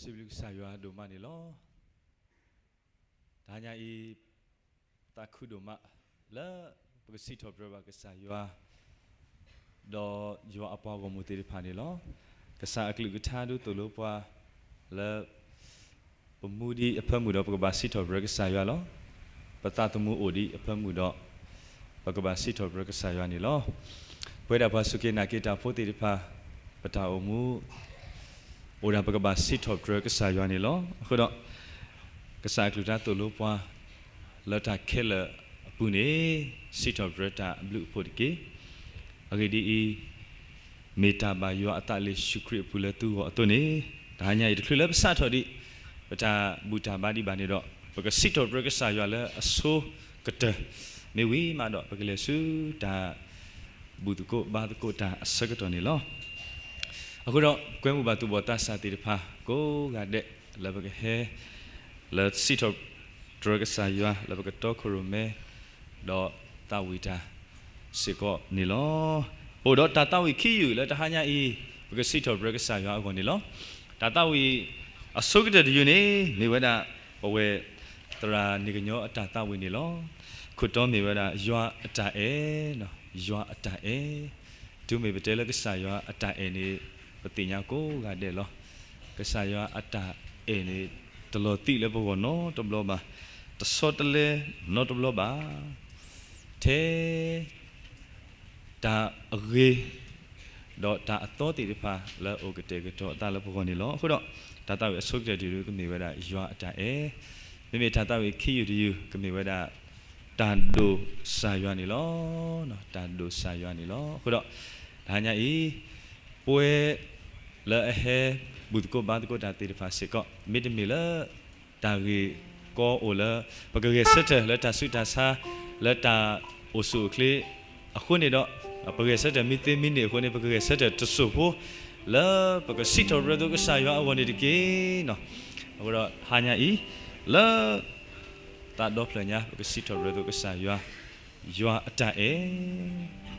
စံးဘျုးကစၢ်ယွၤဒိၣ်မးန့ၣ်လီၤ. တဟါညါအံၤ သးခုဒိၣ်မး လၢပကစံးထီၣ်ပတြၢၤဘၣ်ကစၢ်ယွၤ ဒီးယွၤအပှၤဂီၢ်မုၢ်သ့ၣ်တဖၣ်န့ၣ်လီၤ. ကစၢ်အကလုၢ်ကထါဒုးသိၣ်လိပှၤ လၢ ပမူဒံးအဖၢမုၢ်ဒီး ပကဘၣ်စံးထီၣ်ပတြၢၤကစၢ်ယွၤလီၤ. ပသးသမူအိၣ်ဒံးအဖၢမုၢ်ဒီး ပကဘၣ်စံးထီၣ်ပတြၢၤကစၢ်ယွၤန့ၣ်လီၤ. ပဝဲဒၣ်ပှၤစူၢ်က့ၤနာ်က့ၤတၢ်ဖိသ့ၣ်တဖၣ် ပတၢ်အိၣ်မူ အိၣ်ဒၣ်ပကဘၣ်စံးထီၣ်ပတြၢၤကစၢ်ယွၤန့ၣ်လီၤ. အဃိဒီး ကစၢ်အကလုၢ်ကထါသိၣ်လိပှၤ လၢတၢ်ခဲလၢာ်အပူၤန့ၣ် စံးထီၣ်ပတြၢၤတၢ်အဘျုးအဖှိၣ်တက့ၢ်. အဂ့ၢ်ဒ်အံၤ, မ့ၢ်တၢ်ဘၣ်ယွၤအသးလၢယ့ၣ်ၡူးခရံာ်အပူၤလၢသုဂီၢ်အသိးန့ၣ်, တဟါညါအံၤတချုးလၢပစးထီၣ်ဒံး ပတၢ်ဘူၣ်တၢ်ဘါဒံးဘၣ်န့ၣ်ဒီး, ပကစံးထီၣ်ပတြၢၤကစၢ်ယွၤလၢအဆိကတၢၢ်, မ့ၢ်ဝံၤမးဒီး ပကလဲၤဆူတၢ်ဘူၣ်သကိးဘါသကိးတၢ်အဆၢကတီၢ်န့ၣ်လီၤ. အဃိဒီး ကွဲမုာ်ဘၣ်သူၣ်ဘီၣ်သးစၢ်သ့ၣ်တဖၣ် ကိးဂၤဒဲး လၢပကဟဲ လၢစံးထီၣ်ပတြၢၤကစၢ်ယွၤ လၢပကတီခိၣ်ရိၣ်မဲ ဒီးသးဝံၣ်တၢ်စ့ၢ်ကီးန့ၣ်လီၤ. ပအိၣ်ဒီးတၢ်သးဝံၣ်ခံယုၢ်လၢတဟါညါအံၤ ပကစံးထီၣ်ပတြၢၤကစၢ်ယွၤအဂီၢ်န့ၣ်လီၤ. တၢ်သးဝံၣ်အဆိကတၢၢ်တယုၢ်န့ၣ် မ့ၢ်ဝဲဒၣ် ပဝဲသရၣ်န့ၣ်ကညီအတၢ်သးဝံၣ်န့ၣ်လီၤ. ခိၣ်တီမ့ၢ်ဝဲဒၣ် ယွၤအတၢ်အဲၣ်, ယွၤအတၢ်အဲၣ်. တုၤမ့ၢ်ပတဲလၢကစၢ်ယွၤအတၢ်အဲၣ်န့ၣ် ပသ့ၣ်ညါကိးဂၤဒဲးလီၤ. ကစၢ်ယွၤအတၢ်အဲၣ်န့ၣ် တလီၤသံးလၢပဂီၢ်နီတဘျီဘၣ်, တဆီတလဲနီတဘျီဘၣ်. ထဲ တၢ်အဂ့ၤ ဒီးတၢ်အသီသ့ၣ်တဖၣ် လၢအအိၣ်ကတဲာ်ကတီၤအသးလၢပဂီၢ်န့ၣ်လီၤ. အဃိဒီး တၢ်သးဝံၣ်အဆိကတၢၢ်တယုၢ်ကမ့ၢ်ဝဲဒၣ် ယွၤအတၢ်အဲၣ်, မ့မ့ၢ်တၢ်သးဝံၣ်ခံယုၢ်တယုၢ် ကမ့ၢ်ဝဲဒၣ် တၢ်ဒိၣ်ကစၢ်ယွၤန့ၣ်လီၤ. တၢ်ဒိၣ်ကစၢ်ယွၤန့ၣ်လီၤ. အဃိဒီး တဟါညါအံၤ ပဝဲ လၢအဟဲဘူၣ်သကိးဘါသကိးတၢ်သ့ၣ်တဖၣ်စ့ၢ်ကီး မ့တမ့ၢ်လၢ တၢ်ဂ့ၢ်ကီအိၣ်လၢ ပကဂဲၤဆၢထၢၣ်လၢတၢ်ဆူးတၢ်ဆါ လၢတၢ်အိၣ်ဆူၣ်အိၣ်ချ့အဃိန့ၣ်ဒီး ပဂဲၤဆၢထၢၣ်မ့ၢ်သ့မ့ၢ်န့ၢ်အဃိန့ၣ် ပကဂဲၤဆၢထၢၣ်တစိၢ်ဖိ လၢပကစံးထီၣ်ပတြၢၤကစၢ်ယွၤအဂီၢ်န့ၣ်တက့ၢ်. အဃိဒီးဟါညါအံၤ လၢ သးဒီဖျၢၣ်ညါ ပကစံးထီၣ်ပတြၢၤကစၢ်ယွၤ, ယွၤအတၢ်အဲၣ်.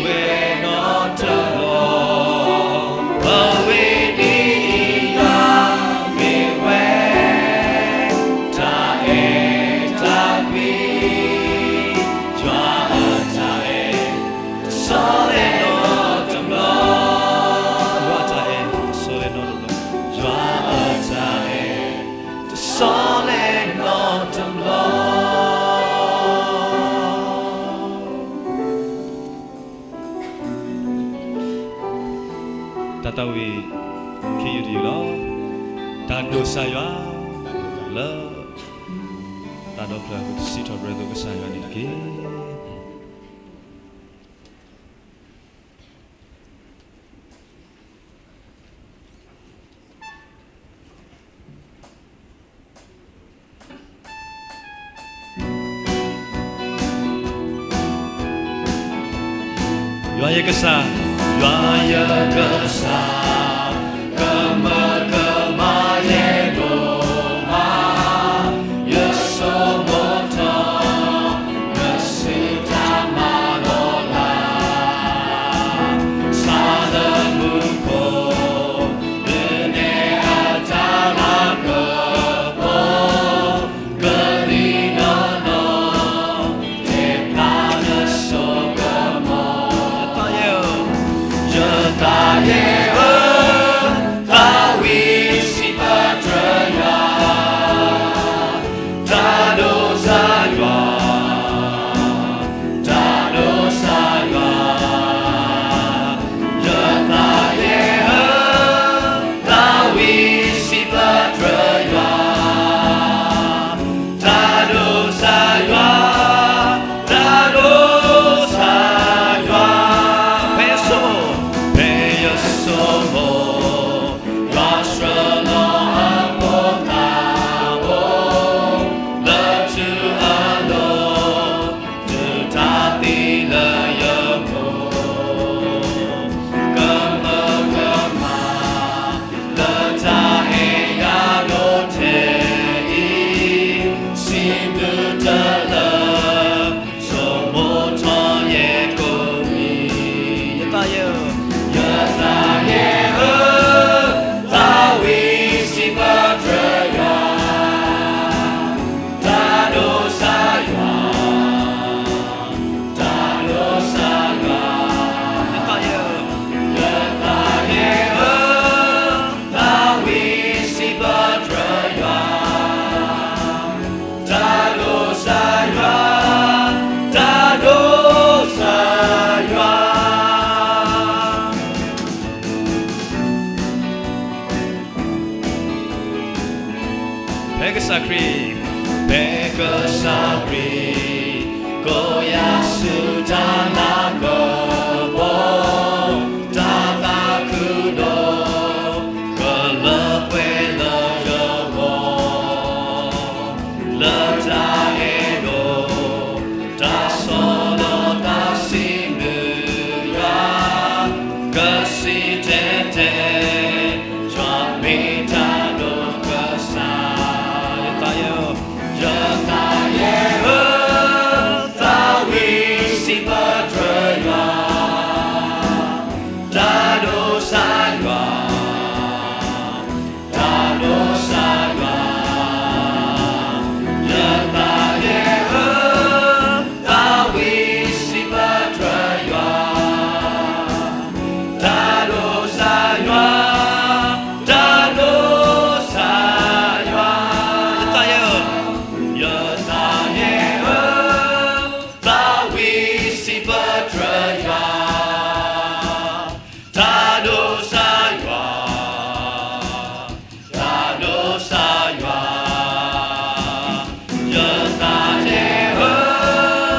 ဝဲနီတဘျီ, အဝဲဒ်အံၤ ယွၤမ့ၢ်ဝဲ တၢ်အဲၣ်တၢ်ကွံ, ယွၤအတၢ်အဲၣ် တဆီလဲၣ်နီတဘျီ, ယွၤအတၢ်အဲၣ် တဆီလဲၣ်နီတဘျီ, ယွၤအတၢ်အဲၣ် တဆီလဲၣ်နီတဘျီ. တၢ်သးဝံၣ်ခံယုၢ်တယုၢ်လီၤ. တၢ်ဒိၣ်စၢ်ယွၤ လၢ တၢ်ဒီဖျၢၣ်အပူၤ တစံးထီၣ်ပတြၢၤအသိး ကစၢ်ယွၤန့ၣ်တက့ၢ်. ယွၤယကစၢ်, ယွၤယကစၢ်, ကမၢကမၤယဲဒိၣ်မး, ယဆိကမိၣ်ထီၣ် နစုတၢ်မၤလီၤလး, ဆါလၢမူခိၣ် လၢနဲအတၢ်လၤကပီၤ, ကလံၤနီၢ်နီၢ် တဲဖျါနဆိကမိၣ်, ယသးယဲဧၢ, ယသးယဲဧၢ, သးဝံၣ်စံးပတြၢၤယွၤ, တၢ်ဒိၣ်စၢ်ယွၤ တၢ်ဒိၣ်စၢ်ယွၤ, ယသးယဲဧၢ, သးဝံၣ်စံးပတြၢၤယွၤ, တၢ်ဒိၣ်စၢ်ယွၤ, တၢ်ဒိၣ်စၢ်ယွၤ, ဖဲယဆိကမိၣ်, ဖဲယဆိကမိၣ်, ယွၤဆှၢလီၤအဖိသၣ်ဖိ လၢထူအလိၤ, တုၤတၢ်သံလၢယပူၤ, ကမၢကမၤ လၢတၢ်အဲၣ်ယၤဒိၣ်ထဲအံၤ, စံးဘျုးတလၢ ဆိကမိၣ်ထီၣ်ယဲကိးနံၤ, ယသးယဲဧၢ, ယသးယဲဧၢ, သးဝံၣ်စံးပတြၢၤယွၤ, တၢ်ဒိၣ်စၢ်ယွၤ, တၢ်ဒိၣ်စၢ်ယွၤ, ယသးယဲဧၢ, ယသးယဲဧၢ, သးဝံၣ်စံးပတြၢၤယွၤ, တၢ်ဒိၣ်စၢ်ယွၤ, တၢ်ဒိၣ်စၢ်ယွၤ. ဖဲကစၢ်ခရံာ်, ဖဲကစၢ်ခရံာ် ကိးယၤဆူတၢ်လၤကပီၤ, တၢ်သးခုဒိၣ် ကလၢပှဲၤလၢယဂီၢ်, လၢတၢ်အဲၣ်ဒိး တၢ်ဆီၣ်လီၤတၢ်စံးဘျုးယွၤ, ကစံးတဲတဲ, ယွၤမ့ၢ်တၢ်ဒိၣ်ကစၢ်, ယသးယဲဧၢ, ယသးယဲဧၢ, သးဝံၣ်စံးပတြၢၤယွၤ, တၢ်ဒိၣ်စၢ်ယွၤ, တၢ်ဒိၣ်စၢ်ယွၤ, ယသးယဲဧၢ, သးဝံၣ်စံးပတြၢၤယွၤ, တၢ်ဒိၣ်စၢ်ယွၤ, တၢ်ဒိၣ်စၢ်ယွၤ, ယသးယဲဧၢ, ယသးယဲဧၢ, သးဝံၣ်စံးပတြၢၤယွၤ, တၢ်ဒိၣ်စၢ်ယွၤ, တၢ်ဒိၣ်စၢ်ယွၤ, ယသးယဲ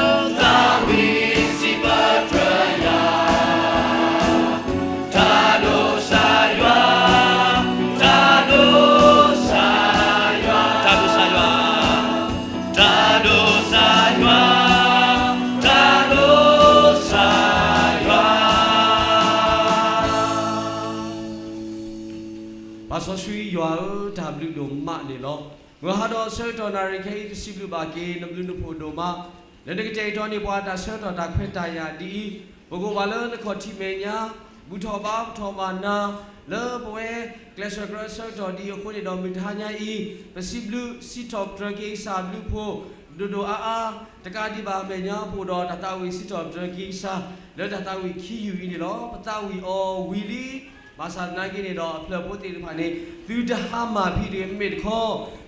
ဧၢ, သးဝံၣ်စံးပတြၢၤယွၤ, တၢ်ဒိၣ်စၢ်ယွၤ, တၢ်ဒိၣ်စၢ်ယွၤ, တၢ်ဒိၣ်စၢ်ယွၤ, တၢ်ဒိၣ်စၢ်ယွၤ, တၢ်ဒိၣ်စၢ်ယွၤ. ပၢ်စီဆှံယွၤဧၢ, တၢ်ဘျုးဒိၣ်မးန့ၣ်လီၤ. မုၢ်ဟါဒီးဆၢကတီၢ်နၣ်ရံၣ်ခဲအံၤ ပစံးဘျုးဘၣ်က့ၤ နဘျုးနဖှိၣ်ဒိၣ်မး, လၢနကတဲာ်ကတီၤန့ၢ်ပှၤတၢ်ဆၢကတီၢ်တၢ်ခွဲးတၢ်ယာ်ဒ်အံၤ, ပဂိၢ်ဘၣ်လၢနခီၣ်ထံးမဲာ်ညါ, ဘူၣ်ထီၣ်ဘါထီၣ်ဘၣ်နၤ လၢပဝဲကျဲးစၢးကြၢးအဆၢကတီၢ်ဒ်အံၤအဃိန့ၣ်ဒီး မုၢ်တဟါညါအံၤ ပစံးဘျုးစံးထီၣ်ပတြၢၤက့ၤကစၢ်အဘျုးအဖှိၣ် ဒိၣ်ဒိၣ်အါအါ, တကးဒံးဘၣ်အမဲာ်ညါပအိၣ်ဒီးတၢ်သးဝံၣ်စံးထီၣ်ပတြၢၤက့ၤကစၢ် လၢတၢ်သးဝံၣ်ခံယူၢ်အံၤန့ၣ်လီၤ. ပသးဝံၣ်အီၤဝံၤလံ ဘၣ်ဆၣ်သနာ်က့န့ၣ်ဒီး အဖျၢၣ်ဖိသ့ၣ်တဖၣ်န့ၣ် သုတဟါမၢ်ဖဲတဂ့ၤ မ့မ့ၢ်တခီ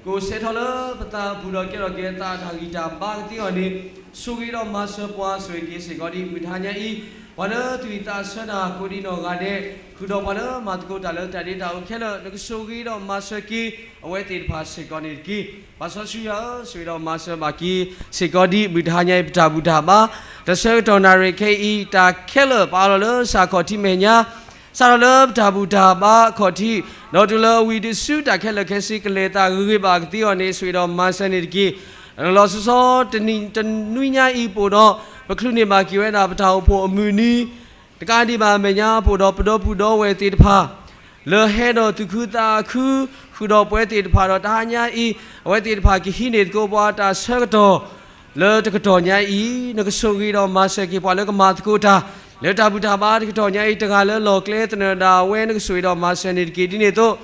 ကအိၣ်ဆဲးထီၣ်လၢပသးအပူၤဒီးကဲထီၣ်က့ၤအသးတၢ်ဂံၢ်တၢ်ဘါကသ့အဂီၢ်န့ၣ် ဆိၣ်ဂ့ၤဒီးမၤစၢၤပှၤ ဆိၣ်ဂ့ၤက့ၤစ့ၢ်ကီးဒံးမုၢ်တဟါညါအံၤ ပှၤလၢသူၣ်ဝံၣ်သးဆၢတၢ်ကိးဒံးနီၢ်ဂၤဒဲး ဃုာ်ဒီးပှၤလၢမၤသကိးတၢ်လၢတၢ်ဒ့တၢ်အူခဲလၢာ် နကဆိၣ်ဂ့ၤဒီးမၤစၢၤက့ၤ အဝဲသ့ၣ်တဖၣ်စ့ၢ်ကီးန့ၣ်တက့ၢ်. ပၢ်စီဆှံယွၤဧၢ, ဆိၣ်ဂ့ၤဒီးမၤစၢၤဘၣ်က့ၤစ့ၢ်ကီးဒံး မုၢ်တဟါညါအံၤ ပတၢ်ဘူၣ်တၢ်ဘါ တၢ်ဆၢကတီၢ်နၣ်ရံၣ်ခဲအံၤ တၢ်ခဲလၢာ်ပာ်အီၤလီၤလၢကစၢ်ခီၣ်ထံးမဲာ်ညါ စးထီၣ်လၢပတၢ်ဘူၣ်တၢ်ဘါအခီၣ်ထံး ဒီးတုၤလၢဝံၤတစု တၢ်ခဲလၢာ်ခဲဆ့ကလဲၤသးဂ့ၤဂ့ၤဘၣ်ကသ့အဂီၢ်န့ၣ် ဆိၣ်ဂ့ၤဒီးမၤစၢၤန့ၣ်တက့ၢ်. လီၤလီၤဆီဆီ တနံၤတနွံညါအံၤပအိၣ်ဒီး ပချုးန့ၢ်ဘၣ်က့ၤဝဲဒၣ်ပတၢ်အိၣ်ဖှိၣ်အမုၢ်နံၤ တကးဒံးဘၣ်အမဲာ်ညါ ပအိၣ်ဒီးပဒီပုၢ်ဒီဝဲၢ်သ့ၣ်တဖၣ် လၢဟဲဒီးသူၣ်ခုသးခု ဃုာ်ဒီးပဝဲသ့ၣ်တဖၣ်ဒီး တဟါညါအံၤ အဝဲသ့ၣ်တဖၣ်ကဟံးန့ၢ်သကိးပှၤတၢ်ဆၢကတီၢ် လၢတကတီၢ်ညါအံၤ နကဆိၣ်ဂ့ၤဒီးမၤစၢၤက့ၤပှၤလၢကမၤသကိးတၢ် လၢတၢ်ဘူၣ်တၢ်ဘါတကတီၢ်ညါအံၤ တဂၤလၢလီၢ်ကျဲသနၢၣ်ဒၣ်ဝဲ နကဆိၣ်ဂ့ၤဒီးမၤစၢၤန့ၣ်တက့ၢ်. ဒ်န့ၣ်အသိး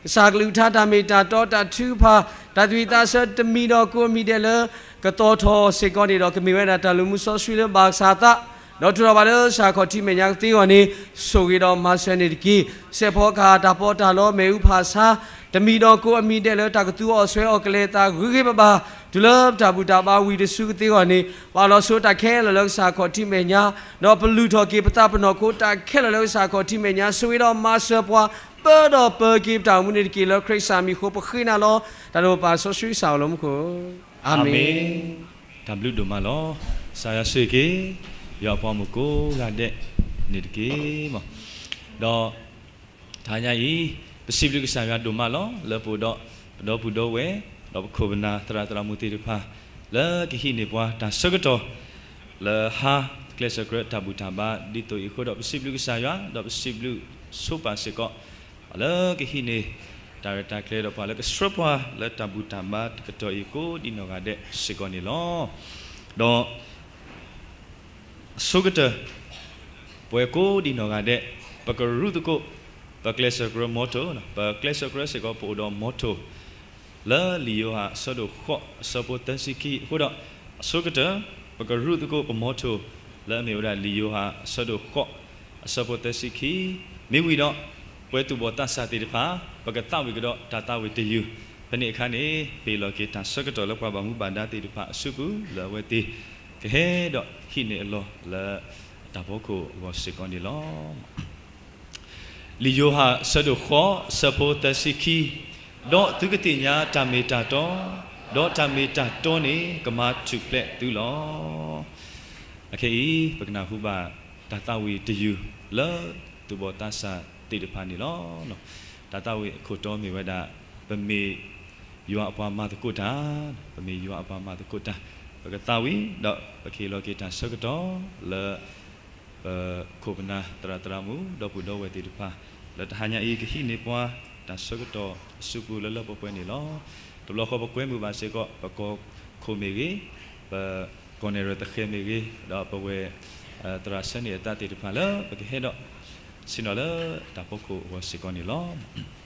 ကစၢ်ကလုၢ်ကထါတၢ်မ့ၢ်တၢ်တီတၢ်ထုကဖၣ် တၢ်သူၣ်ဝံၣ်သးဆၢတမံၤဒီးကိးအမံၤဒဲးလၢ ကသီၣ်ထီၣ်စ့ၢ်ကီးန့ၣ်ဒီး ကမ့ၢ်ဝဲဒၣ်တၢ်လုၢ်မူစီဆှံလၢဘၣ်ကစၢ်သး ဒီးထုးထီၣ်ဘၣ်လၢကစၢ်ခီၣ်ထံးမဲာ်ညါကသ့အဂီၢ်န့ၣ် ဆိၣ်ဂ့ၤဒီးမၤစၢၤန့ၣ်တက့ၢ်. စဲးဖီကဟၣ်တၢ်ပီးတၢ်လီ မ့ၣ်အူဖးဆါ တမံၤဒီးကိးအမံၤဒဲးလၢတၢ်ကသူအီၣ်ဆွဲအီၣ်ကလဲၤသးဂ့ၤဂ့ၤဘၣ်ဘၣ် တုၤလၢပတၢ်ဘူၣ်တၢ်ဘါဝံၤတစုကသ့အဂီၢ်န့ၣ် ပာ်လီၤဆိတၢ်ခဲလၢာ်လၢကစၢ်ခီၣ်ထံးမဲာ်ညါ ဒီးပလုၢ်ထီၣ်က့ၤပသးပနီၣ်ခိတၢ်ခဲလၢာ်လၢကစၢ်ခီၣ်ထံးမဲာ်ညါ ဆိၣ်ဂ့ၤဒီးမၤစၢၤပှၤ ပၢဒီးပၢၤက့ၤပတၢ်အိၣ်မူန့ၣ်တက့ၢ်. လၢခရံာ်ကစၢ်မံၤအဃိ ပဃ့နၤလီၤ. တၢ်ဒိၣ်ပၢ်စီဆှံကစၢ်အိၣ်လၢမူခိၣ် အၤမ့ၣ်. တၢ်ဘျုးဒိၣ်မးလီၤ. ကစၢ်ယွၤဆိၣ်ဂ့ၤက့ၤ ယွၤအပှၤမုၣ်ကိးဂၤဒဲးန့ၣ်တက့ၢ်. ဒီးတဟါညါအံၤ ပစံးဘျုးကစၢ်ယွၤဒိၣ်မးလီၤ လၢပအိၣ်ဒီးပဒီပုၢ်ဒီဝဲၢ် ဒီးပခိၣ်ပနၢ်သရၣ်သရၣ်မုၣ်သ့ၣ်တဖၣ် လၢကဟံးန့ၢ်ပှၤတၢ်ဆၢကတီၢ် လၢဟါကျဲးစၢးကြၢးတၢ်ဘူၣ်တၢ်ဘါဒ်သိးအံၤအဃိဒီး ပစံးဘျုးကစၢ်ယွၤ ဒီးပစံးဘျုးဆိပာ်စ့ၢ်ကီး ပှၤလၢကဟံးန့ၢ်တၢ်ရဲၣ်တၢ်ကျဲၤဒီးပှၤလၢကဆှၢပှၤလၢတၢ်ဘူၣ်တၢ်ဘါတကတီၢ်အံၤကိးဒံးနီၢ်ဂၤဒဲးစ့ၢ်ကီးန့ၣ်လီၤ. ဒီး အဆိကတၢၢ် ပဝဲကိးဒံးနီၢ်ဂၤဒဲး ပကရူၢ်သကိး ပကျဲးစၢးကြၢး motto ပကျဲးစၢးကြၢးစ့ၢ်ကီး ပအိၣ်ဒီး motto လၢလံာ်ယိၤဟၣ်အဆၢဒိၣ်ဃိးအဆၢဖိသၢဆံခံအဃိဒီး အဆိကတၢၢ် ပကရူၢ်သကိးပ motto လၢအမ့ၢ်ဝဲဒၣ်လံာ်ယိၤဟၣ်အဆၢဒိၣ်ဃိးအဆၢဖိသၢဆံခံ မ့ၢ်ဝံၤဒီး ပဝဲသူၣ်ဘီၣ်သးစၢ်သ့ၣ်တဖၣ် ပကသးဝံၣ်ကဒီးတၢ်သးဝံၣ်တယုၢ် ဖဲန့ၣ်အခါန့ၣ် ပဟ့ၣ်လီၤက့ၤတၢ်ဆၢကတီၢ်လၢပှၤဘၣ်မူဘၣ်ဒါသ့ၣ်တဖၣ်အစုပူၤ လၢအဝဲသ့ၣ်ကဟဲဒီးဟံးန့ၢ်အလီၢ်လၢ တၢ်ဖီခိၣ်အဂီၢ်စ့ၢ်ကီးန့ၣ်လီၤ. လံာ်ယိၤဟၣ်အဆၢဒိၣ်ဃိးအဆၢဖိသၢဆံခံ, ဒီးသုကသ့ၣ်ညါတၢ်မ့ၢ်တၢ်တီ, ဒီးတၢ်မ့ၢ်တၢ်တီန့ၣ် ကမၤထူၣ်ဖျဲးသုလီၤ. အခဲအံၤ ပကနၢ်ဟူဘၣ်တၢ်သးဝံၣ်တယုၢ်လၢသူၣ်ဘီၣ်သးစၢ်သ့ၣ်တဖၣ်န့ၣ်လီၤ. တၢ်သးဝံၣ်အခိၣ်တီမ့ၢ်ဝဲဒၣ် ပမ့ၢ်ယွၤအပှၤမၤသကိးတၢ်, ပမ့ၢ်ယွၤအပှၤမၤသကိးတၢ်, ပကသးဝံၣ် ဒီးပကဟ့ၣ်လီၤက့ၤတၢ်ဆၢကတီၢ်လၢ ပခိၣ်ပနၢ်သရၣ်သရၣ်မုၣ် ဒီပုၢ်ဒီဝဲၢ်သ့ၣ်တဖၣ် လၢတဟါညါအံၤ ကဟံးန့ၢ်ပှၤတၢ်ဆၢကတီၢ်အစုပူၤလၢလၢပှဲၤပှဲၤန့ၣ်လီၤ. တဘျီဃီပကွဲမုာ်ဘၣ်စ့ၢ်ကီး ပကီၢ်ခိၣ်မ့ၢ်ဂ့ၤ, ပကီၢ်နဲၣ်ရွဲၣ်သဃဲၤမ့ၢ်ဂ့ၤ, ဒီးပဝဲၢ်သရၣ်ဆၢန့ၢ်အသးသ့ၣ်တဖၣ်လၢ ပကဟဲဒီးဆ့ၣ်နီၤလၢတၢ်ဖီခိၣ်အဂီၢ်စ့ၢ်ကီးန့ၣ်လီၤ.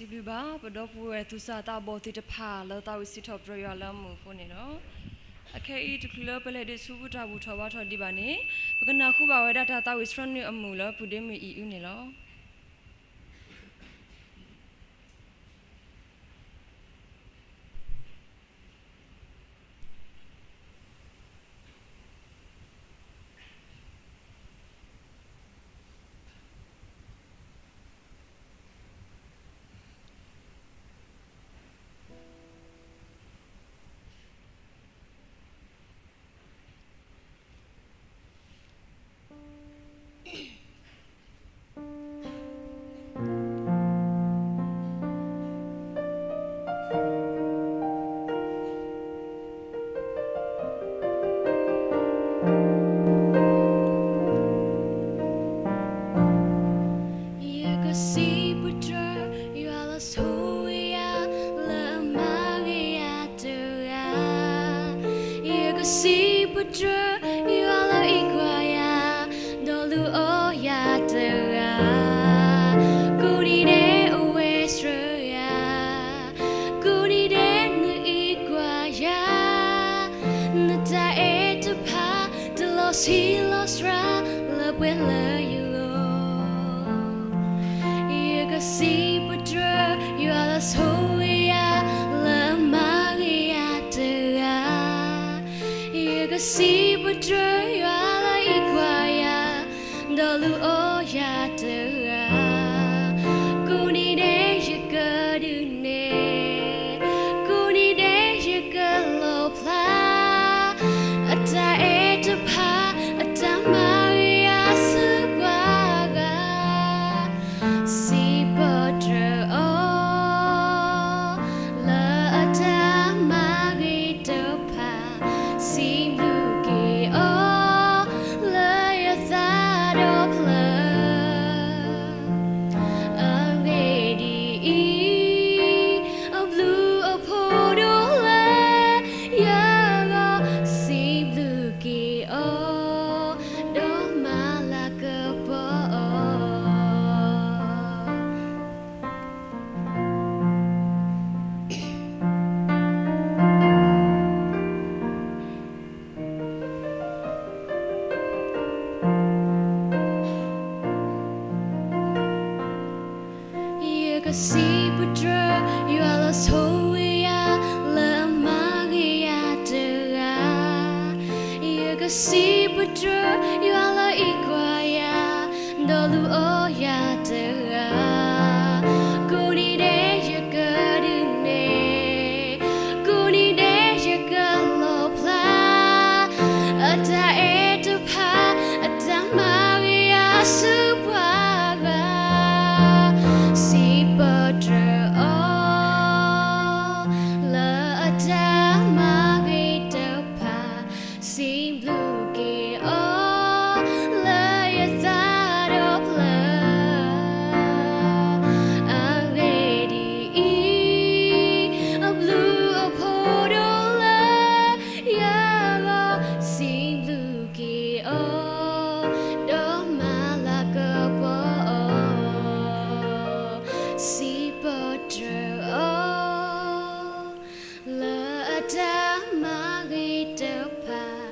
စံးဘျုးဘၣ် ပဒီပုၢ်ဝဲၢ်သူၣ်စၢ်သးဘီၣ်သ့ၣ်တဖၣ် လၢသးဝံၣ်စံးထီၣ်ပတြၢၤယွၤလၢအမူးအဃိန့ၣ်လီၤ. အခဲအံၤတချုးလၢပလဲၤဒုးဆူပတၢ်ဘူၣ်ထီၣ်ဘါထီၣ်ဒံးဘၣ်န့ၣ်, ပကနၢ်ဟူဘၣ်ဝဲဒၣ်တၢ်သးဝံၣ်ဆှၢနုာ်အမူးလၢပုၢ်ဒ့မုၣ်အံၤအုၣ်န့ၣ်လီၤ. ယကစံးပတြၢၤယွၤလၢဆိၣ်ဂ့ၤယၤတဂၤ, ယကစံးပတြၢၤယွၤလၢအံးကွၢ်ယၤ, ဒီးလုၢ်အီယၤတဂၤ, ကိးနံၤဒဲးအဝဲဆှၢယၤ, ကိးနံၤဒဲးနအံးကွၢ်ယၤ, နတၢ်အဲၣ်တဖၣ် တလီၤဆံးလီၤစှၤ လၢပှဲၤလၢယဂီၢ် ယကစံးပတြၢၤယွၤလၢဆိၣ်ဂ့ၤယၤ, လၢအမၤဂ့ၤယၤတဂၤ, ယကစံးပတြၢၤယွၤလၢအံးကွၢ်ယၤ, ဒီးလုၢ်အီယၤတဂၤ, ကိးနံၤဒဲးယကဒုးနဲၣ်, ကိးနံၤဒဲးယကလီၣ်ဖျါ အတၢ်အဲၣ်တဖၣ် အတၢ်မၤဂ့ၤအစုပှၤဂၤ, စံးပတြၢၤအီၤ လၢအတၢ်မၤဂ့ၤတဖၣ်, စံးဘျုးက့ၤအီၤ လၢယသးဒီဖျၢၣ် အဂ့ၢ်ဒ်အံၤ, အဘျုးအဖှိၣ်ဒိၣ်လၢယဂီၢ်, စံးဘျုးက့ၤအီၤ ဒီးမၤလၤကပီၤအီၤ ယကစံးပတြၢၤယွၤလၢဆိၣ်ဂ့ၤယၤ, လၢအမၤဂ့ၤယၤတဂၤ, ယကစံးပတြၢၤယွၤလၢအံးကွၢ်ယၤ, ဒီးလုၢ်အီယၤတဂၤ, ကိးနံၤဒဲးယကဒုးနဲၣ်, ကိးနံၤဒဲးယကလီၣ်ဖျါ အတၢ်အဲၣ်တဖၣ် အတၢ်မၤဂ့ၤအစုပှၤဂၤ, စံးပတြၢၤအီၤ လၢအတၢ်မၤဂ့ၤတဖၣ်, စံးဘျုးက့ၤအီၤ လၢယသးဒီဖျၢၣ်, အဂ့ၢ်ဒ်အံၤ, အဘျုးအဖှိၣ်ဒိၣ်လၢယဂီၢ်, စံးဘျုးက့ၤအီၤ ဒီးမၤလၤကပီၤအီၤ, စံးပတြၢၤအီၤ လၢအတၢ်မၤဂ့ၤတဖၣ်,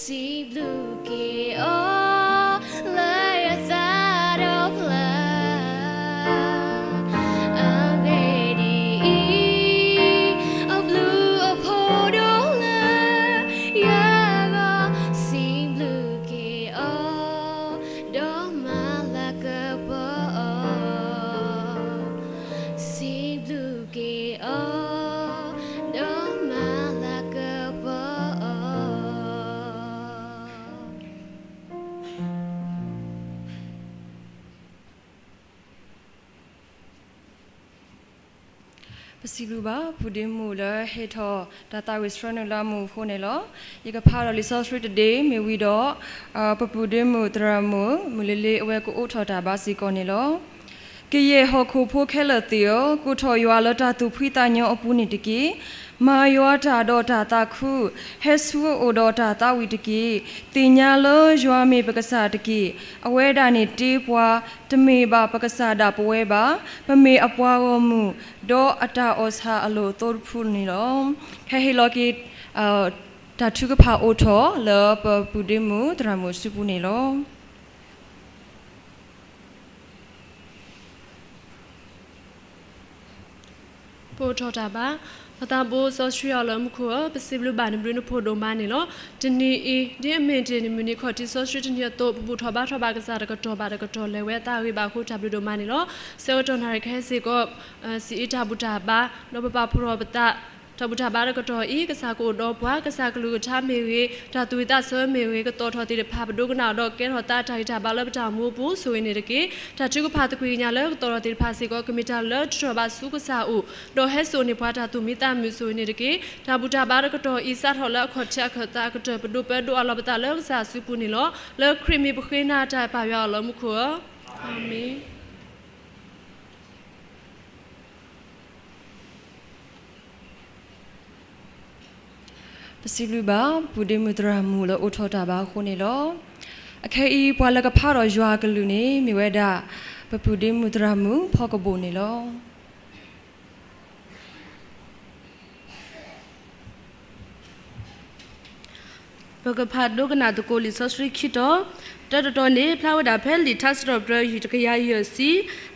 စံးဘျုးက့ၤအီၤ လၢယသးဒီဖျၢၣ်, အဂ့ၢ်ဒ်အံၤ, အဘျုးအဖှိၣ်ဒိၣ်လၢယဂီၢ်, စံးဘျုးက့ၤအီၤ ဒီးမၤလၤကပီၤအီၤ, စံးဘျုးက့ၤအီၤ ဒီးမၤလၤကပီၤအီၤ. ပစံးဘျုးဘၣ် ပုၢ်ဒ့မုၣ်လၢဟဲထီၣ်တၢ်သးဝံၣ်ဆှၢနုာ်လၢအမူးအဃိန့ၣ်လီၤ. ယကဖးဒီးလံာ်စီဆှံတဒ့ မ့ၢ်ဝံၤဒီး ပပုၢ်ဒ့မုၣ်သရၣ်မုၣ် မုၢ်လ့လ့အဝဲကအိးထီၣ်တၢ်ဘါစ့ၢ်ကီးန့ၣ်လီၤ. ကယဲၢ်ဟီၣ်ခိၣ်ဖိခဲလၢာ်သ့ၣ်ဧၢ, ကိးထီၣ်ယွၤလၢတၢ်သူၣ်ဖှံသးညီအပူၤန့ၣ်တက့ၢ်. မၤယွၤတၢ်ဒီးတၢ်သးခု, ဟဲဆူအအိၣ်ဒီးတၢ်သးဝံၣ်တက့ၢ်. သ့ၣ်ညါလၢယွၤမ့ၢ်ပကစၢ်တက့ၢ်. အဝဲဒၣ်န့ၣ်တ့ပှၤ, တမ့ၢ်ဘၣ်ပကစၢ်ဒၣ်ပဝဲဘၣ်. ပမ့ၢ်အပှၤဂီၢ်မုၢ်, ဒီးအတၢ်အီၣ်ဆၣ်အလိၣ်အသိတဖုန့ၣ်လီၤ. ဟဲဟ့ၣ်လီၤက့ၤ တၢ်ထုကဖၣ်အိၣ်ထီၣ်လၢပပုၢ်ဒ့မုၣ်သရၣ်မုၣ်အစုပူၤန့ၣ်လီၤ. ပအိၣ်ထီၣ်တၢ်ဘါ, ပသးဘိစီဆှံအီၤလၢမူခိၣ်ဧၢ, ပစံးဘျုးဘၣ်နဘျုးနဖှိၣ်ဒိၣ်မးန့ၣ်လီၤ. တနံၤအံၤ ဒ်အမ့ၢ်တ့ၢ်နမုၢ်နံၤခီၣ်ထံးစီဆှံတနံၤအသိး ပဘူၣ်ထီၣ်ဘါထီၣ်ဘၣ်ကစၢ်တကတီၢ်ဘၣ်တကတီၢ် လဲၤဝဲအသးအဂ့ၤဘၣ်အဃိ တၢ်ဘျုးဒိၣ်မးန့ၣ်လီၤ. ဆၢကတီၢ်နၣ်ရံၣ်ကဟဲစ့ၢ်ကီး စံးအံၤတၢ်ဘူၣ်တၢ်ဘါ, ဒီးပပာ်ဖှိၣ်ထီၣ်ပသး တၢ်ဘူၣ်တၢ်ဘါတကတီၢ်အံၤ ကစၢ်ကအိၣ်ဒီးပှၤ, ကစၢ်ကလုၢ်ကထါမ့ၢ်ဂ့ၤ, တၢ်သူၣ်ဝံၣ်သးဆၢမ့ၢ်ဂ့ၤ, ကသီၣ်ထီၣ်သ့ၣ်တဖၣ် ပဒိကနၣ်အီၤဒီးကဲထီၣ်သးတၢ်ဂံၢ်တၢ်ဘါလၢပတၢ်အိၣ်မူအပူၤ ဆိၣ်ဂ့ၤန့ၣ်တက့ၢ်. တၢ်ထုကဖၣ်သကွံာ်ကညးလၢကသီၣ်ထီၣ်သ့ၣ်တဖၣ်စ့ၢ်ကီး ကမ့ၢ်တၢ်လၢတတြီၢ်ဘၣ်ဆူကစၢ်အအိၣ်, ဒီးဟဲစိာ်န့ၢ်ပှၤတၢ်သူၣ်မံသးမုာ်ဆိၣ်ဂ့ၤန့ၣ်တက့ၢ်. တၢ်ဘူၣ်တၢ်ဘါတကတီၢ်အံၤ စးထီၣ်လၢအခီၣ်ထံးအခၢၣ်သးအကတၢၢ် ပဒိးပၢဒိးအးလီၤပသးလၢကစၢ်အစုပူၤန့ၣ်လီၤ. လၢခရံာ်မံၤပဃ့နၤတၢ်ပာ်ယွၤအီၤလၢမူခိၣ်ဧၢ, အၤမ့ၣ်. ပစံးဘျုးဘၣ် ပုၢ်ဒ့မုၣ်သရၣ်မုၣ်လၢ အိၣ်ထီၣ်တၢ်ဘါအဃိန့ၣ်လီၤ. အခဲအံၤ ပှၤလၢကဖးဒီးယွၤအကလုၢ်န့ၣ် မ့ၢ်ဝဲဒၣ် ပပုၢ်ဒ့မုၣ်သရၣ်မုၣ် ဖီကဘိၣ်န့ၣ်လီၤ. ပကဖးဒိကနၣ်သကိးလံာ်စီဆှံခံတီၤ, တၢတတီၤန့ၣ် ဖျါဝဲဒၣ်ဖဲလံာ်ထါစံးထီၣ်ပတြၢၤ တကယၤယဲၢ်ဆံ,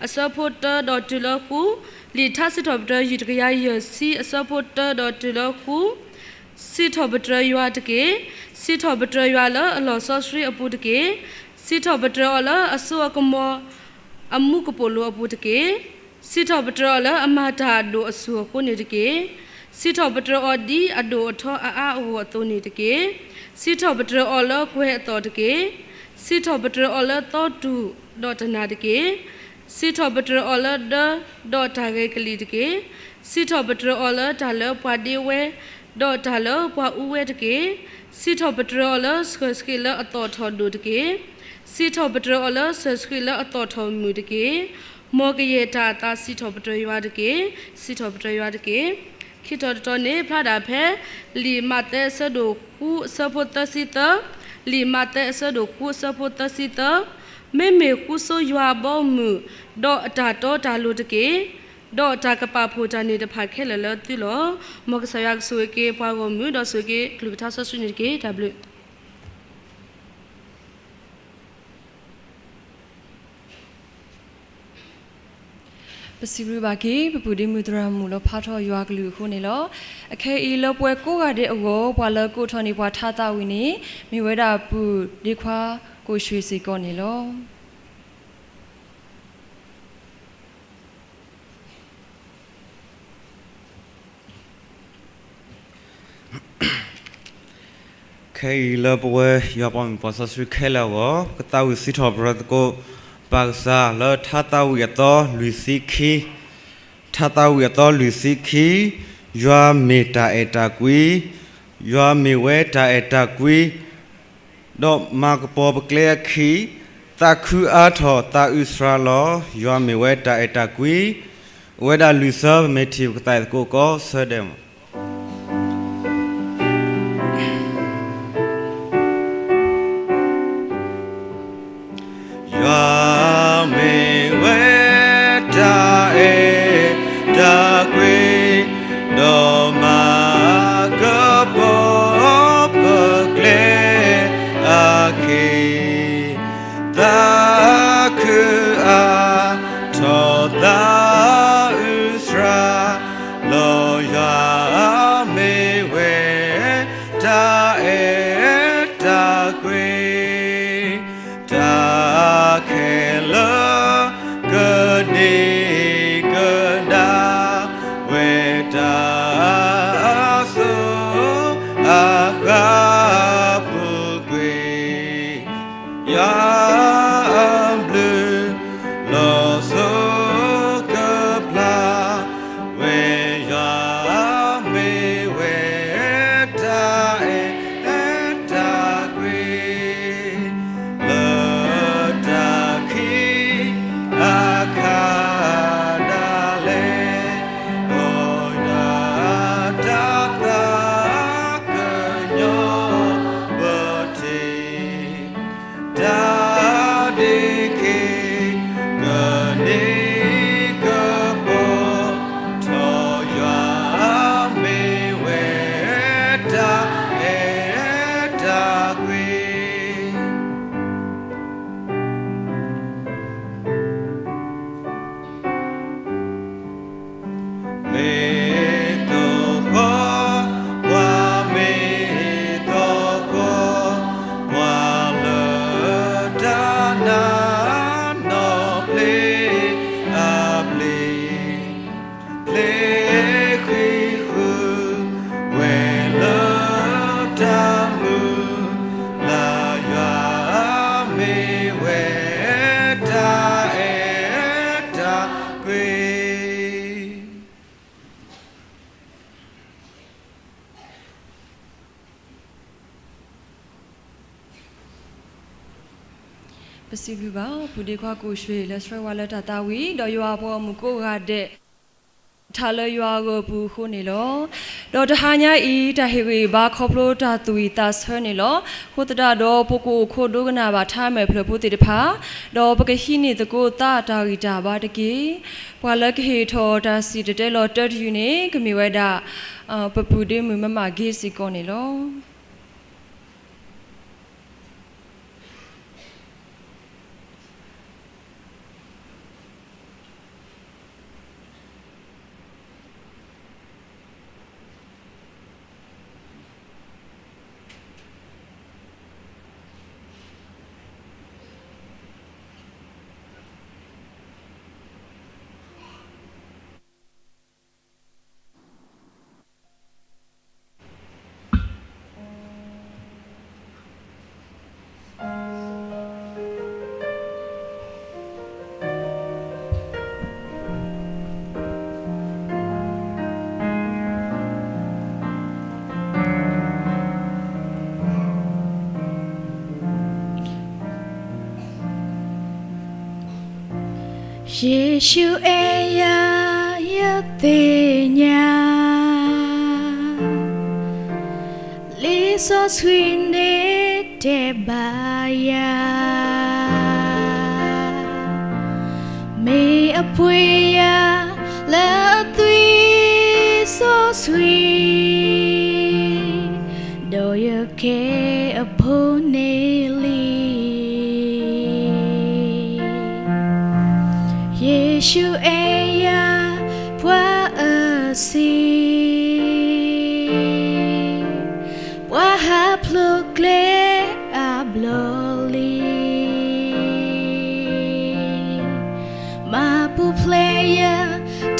အဆၢဖိတၢဒီးတုၤလၢဃု, လံာ်ထါစံးထီၣ်ပတြၢၤ တကယၤယဲၢ်ဆံ အဆၢဖိတၢဒီးတုၤလၢဃု, စံးထီၣ်ပတြၢၤယွၤတက့ၢ်. စံးထီၣ်ပတြၢၤယွၤလၢအလီၢ်စီဆှံအပူၤတက့ၢ်. စံးထီၣ်ပတြၢၤအီၤလၢအစိအကမီၤ အမူကပိာ်လိၤအပူၤတက့ၢ်. စံးထီၣ်ပတြၢၤအီၤလၢအမၤတၢ်အဒိၣ်အဆူၣ်အဃိန့ၣ်တက့ၢ်. စံးထီၣ်ပတြၢၤအီၤဒ်အဒိၣ်အထီအအါအဂီၢ်အသိးန့ၣ်တက့ၢ်. စံးထီၣ်ပတြၢၤအီၤလၢကွဲၤအသီၣ်တက့ၢ်. စံးထီၣ်ပတြၢၤအီၤလၢသီတူၢ်ဒီးတနၤတက့ၢ်. စံးထီၣ်ပတြၢၤအီၤလၢဒၢဒီးတၢ်ဂဲၤကလံၣ်တက့ၢ်. စံးထီၣ်ပတြၢၤအီၤလၢတၢ်လၢပှၤဒ့ဝဲ ဒီးတၢ်လၢပှၤအူဝဲတက့ၢ်. စံးထီၣ်ပတြၢၤအီၤလၢဆှၢဆှံလၢအသီၣ်ထီၣ်ဒိၣ်တက့ၢ်. စံးထီၣ်ပတြၢၤအီၤလၢဆှၢဆှံလၢအသီၣ်ထီၣ်မုၢ်တက့ၢ်. မ်ကယဲၢ်တၢ်အသးစံးထီၣ်ပတြၢၤယွၤတက့ၢ်. စံးထီၣ်ပတြၢၤယွၤတက့ၢ်. ခံတီၤတတီၤန့ၣ် ဖျါဒၣ်ဖဲ လံာ်မးသဲအဆၢဒိၣ်ဃုအဆၢဖိသၢဆံသၢ, လံာ်မးသဲအဆၢဒိၣ်ဃုအဆၢဖိသၢဆံသၢ, မ့မ့ၢ်ဃူစိယွၤအဘီအမုၢ် ဒီးအတၢ်တီတၢ်လိၤတက့ၢ်. ဒီးတၢ်ကပာ်ဖှိၣ်တၢ်န့ၣ်တဖၣ်ခဲလၢာ်လၢသုလီၤ. မ်ကစၢ်ယွၤကဆိၣ်ဂ့ၤက့ၤပှၤဂီၢ်မုၢ် ဒီးဆိၣ်ဂ့ၤက့ၤကလုၢ်ကထါစီဆှံန့ၣ်တက့ၢ်. တၢ်ဘျုး ပစံးဘျုးဘၣ်က့ၤ ပပုၢ်ဒ့မုၣ်သရၣ်မုၣ်လၢဖးထီၣ်ယွၤကလုၢ်အဃိန့ၣ်လီၤ. အခဲအံၤလၢပှၤကိးဂၤဒဲးအဂီၢ် ပှၤလၢကိးထီၣ်န့ၢ်ပှၤထါသးဝံၣ်န့ၣ် မ့ၢ်ဝဲဒၣ်ပုၢ်ဒ့ခွါကိးဆွ့ၣ်စ့ၢ်ကီးန့ၣ်လီၤ. ခဲအံၤလၢပဝဲယွၤပှၤမုၣ်ပှၤစီဆှံခဲလၢာ်အဂီၢ် ပကသးဝံၣ်စံးထီၣ်ပတြၢၤသကိး ပၢ်ကစၢ်လၢထါသးဝံၣ်အသီလွံၢ်ဆံခံ, ထါသးဝံၣ်အသီလွံၢ်ဆံခံ, ယွၤမ့ၢ်တၢ်အဲၣ်တၢ်ကွံ, ယွၤမ့ၢ်ဝဲတၢ်အဲၣ်တၢ်ကွံ ဒီးမၤကပီၤပကျဲအခံ, သးခုအါထီၣ်သးအုးစှၤလီၤ, ယွၤမ့ၢ်ဝဲတၢ်အဲၣ်တၢ်ကွံ, အဝဲဒၣ်လွံၢ်ဆၢ ပမ့ၢ်ထံၣ်ပကသးဝံၣ်သကိးကိးဆၢဒဲးမး ယွၤမ့ၢ်ဝဲတၢ်အဲၣ်တၢ်ကွံ, ဒီးမၤကပီၤပကျဲအခံ, သးခုအါထီၣ်သးအုးစှၤလီၤ, ယွၤမ့ၢ်ဝဲ တၢ်အဲၣ်တၢ်ကွံ, တၢ်ခဲလၢာ်ကန့ၢ်ကဒါ ဝဲတၢ်အစိၤအဃၣ်ပူၤကွံာ်, ယွၤအဘျုး လီၤစိၤကပျၢ်ဝဲ, ယွၤမ့ၢ်ဝဲ တၢ်အဲၣ်တၢ်ကွံ, လၢတၢ်ခံအခါဒၣ်လဲာ်, အိၣ်ယွၤတၢ် ပစံးဘျုးဘၣ် ပုၢ်ဒ့ခွါကိၣ်ၡ့ၣ် လၢဆှၢဝဲလၢတၢ်သးဝံၣ် ဒီးယွၤအပှၤဂီၢ်မုၢ်ကိးဂၤဒဲး ထးလၢယွၤအဂီၢ်အပူၤအဃိန့ၣ်လီၤ. ဒီးတဟါညါအံၤ တၢ်ဟ့ၣ်ဂံၢ်ဘါခီဖျိတၢ်သူၣ်ဝံၣ်သးဆၢန့ၣ်လီၤ. အဃိသတးဒီး ပကအိၣ်ခိးဒိကနၣ်ဘၣ်ထါမဲာ်ဖျၢၣ်ဖိသ့ၣ်တဖၣ်, ဒီးပကဟံးန့ၢ်သကိးသးတၢ်ဂံၢ်တၢ်ဘါတက့ၢ်. ပှၤလၢကဟ့ၣ်ထီၣ်တၢ်စံၣ်တဲၤတဲလီၤတၢတယုၢ်န့ၣ် ကမ့ၢ်ဝဲဒၣ် ပပုၢ်ဒ့မုၣ်မမၤဂ့ၤစ့ၢ်ကီးန့ၣ်လီၤ. ယ့ၣ်ၡူးအဲၣ်ယၤ ယသ့ၣ်ညါ, လံာ်စီဆှံန့ၣ်တဲဘၣ်ယၤ, မ့ၢ်အပှ့ၤယၤလၢအသွံၣ်စီဆှံ, ဒီးယကဲအဖိန့ၣ်လံ. ယ့ၣ်ၡူးအဲၣ်ယၤ ပှၤအၢၣ်စံ, ပှၤဟးဖျိးကျဲအါဘျီလံ. မၤပူၤဖျဲးယ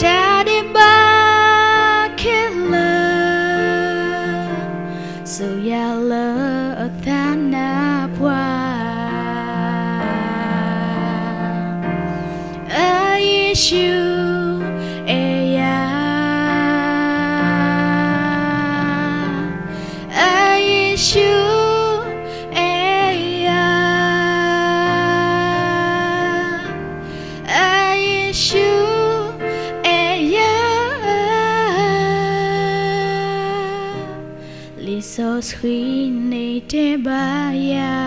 တၢ်ဒဲးဘးခဲလၢာ်, စိာ်ယၤလၢအသးနါပှၢ်. အယ့ၣ်ၡူးအဲၣ်ယၤ, အယ့ၣ်ၡူးအဲၣ်ယၤ, အယ့ၣ်ၡူးအဲၣ်ယၤ, လံာ်စီဆှံန့ၣ်တဲဘၣ်ယၤ.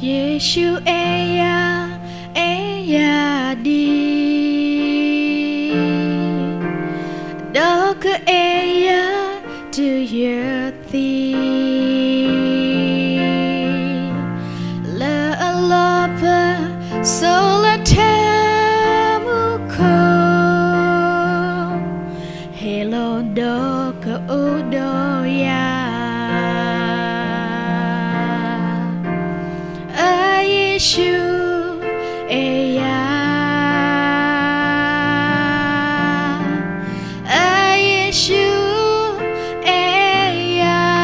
ယ့ၣ်ၡူးအဲၣ်ယၤ, အဲၣ်ယၤဒံး, ဒီးကအဲၣ်ယၤတုၤယသံ, လၢအလီၤပၢၢ်စိးလၢထၢမူခိၣ်, ဟဲလီၤဒီးကအိၣ်ဒီးယၤ. အယ့ၣ်ၡူးအဲၣ်ယၤ, အယ့ၣ်ၡူးအဲၣ်ယၤ,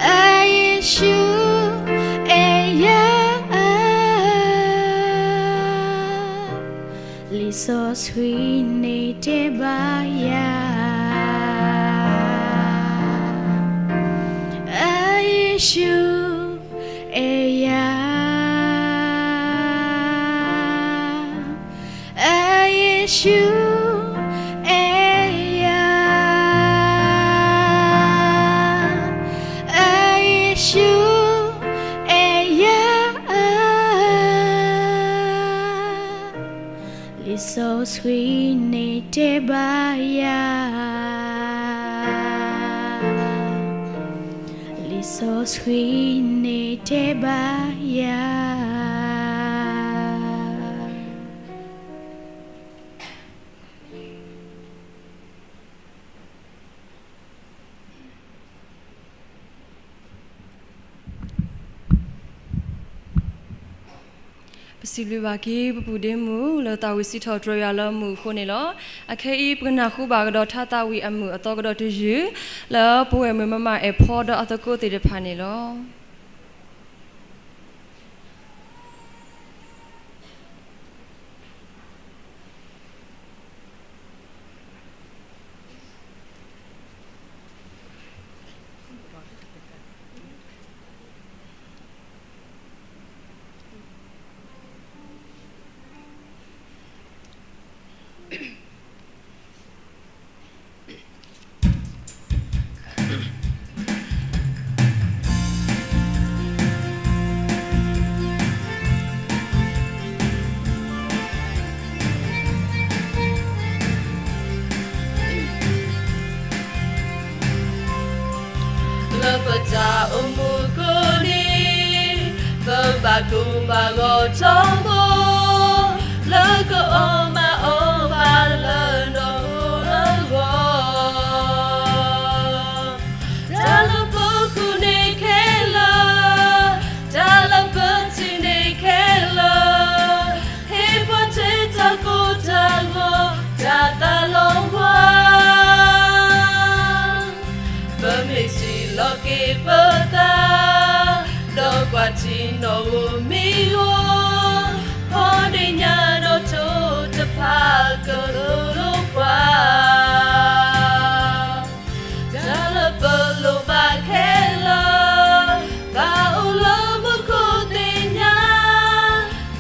အယ့ၣ်ၡူးအဲၣ်ယၤ, လံာ်စီဆှံန့ၣ်တဲဘၣ်ယၤ. အယ့ၣ်ၡူးအဲၣ်ယၤ, အယ့ၣ်ၡူးအဲၣ်ယၤ, အယ့ၣ်ၡူးအဲၣ်ယၤ, လံာ်စီဆှံန့ၣ်တဲဘၣ်ယၤ. လံာ်စီဆှံန့ၣ်တဲဘၣ်ယၤ. ပစံး စံးဘျုးဘၣ်က့ၤပပုၢ်ဒ့မုၣ် လၢသးဝံၣ်စံးထီၣ်တြီယွၤလၢမုာ်အဃိန့ၣ်လီၤ. အခဲအံၤ ပကနၢ်ဟူဘၣ်ကဒီးထါသးဝံၣ်အမုာ်အသီကဒီးတယုၢ် လၢပဝဲၢ်မုၣ်မးမးအဲၣ်ဖီဒီးအသကိးသ့ၣ်တဖၣ်န့ၣ်လီၤ. လၢပတၢ်အိၣ်မူခိၣ်န့ၣ် ပဘၣ်ကိၢ်ဘၣ်ဂီၤထီဘိ လၢကအီၣ်မၤအီၣ်ဘၣ်လၢနီၢ်ခိအဂီၢ် တၢ်လၢပဃုန့ၢ်ခဲလၢာ်, တၢ်လၢပထံၣ်န့ၢ်ခဲလၢာ်, ဟ့ၣ်ပှၤထံၣ်တၢ်ကိၢ်တၢ်ဂီၤ တၢ်သးလီၤဝါ ပမ့ၢ်ထံၣ်လီၤက့ၤပသး, ဒီးကွၢ်ထံနီၣ်ဧိၤမံၤဧိၤ, ဖီဒ့ၣ်ညါဒီးထိၣ်တဖၣ်ကသိၣ်လိပှၤ တၢ်လၢပလိၣ်ဘၣ်ခဲလၢာ်, ဘၣ်အိၣ်လၢမူခိၣ်သ့ၣ်ညါ,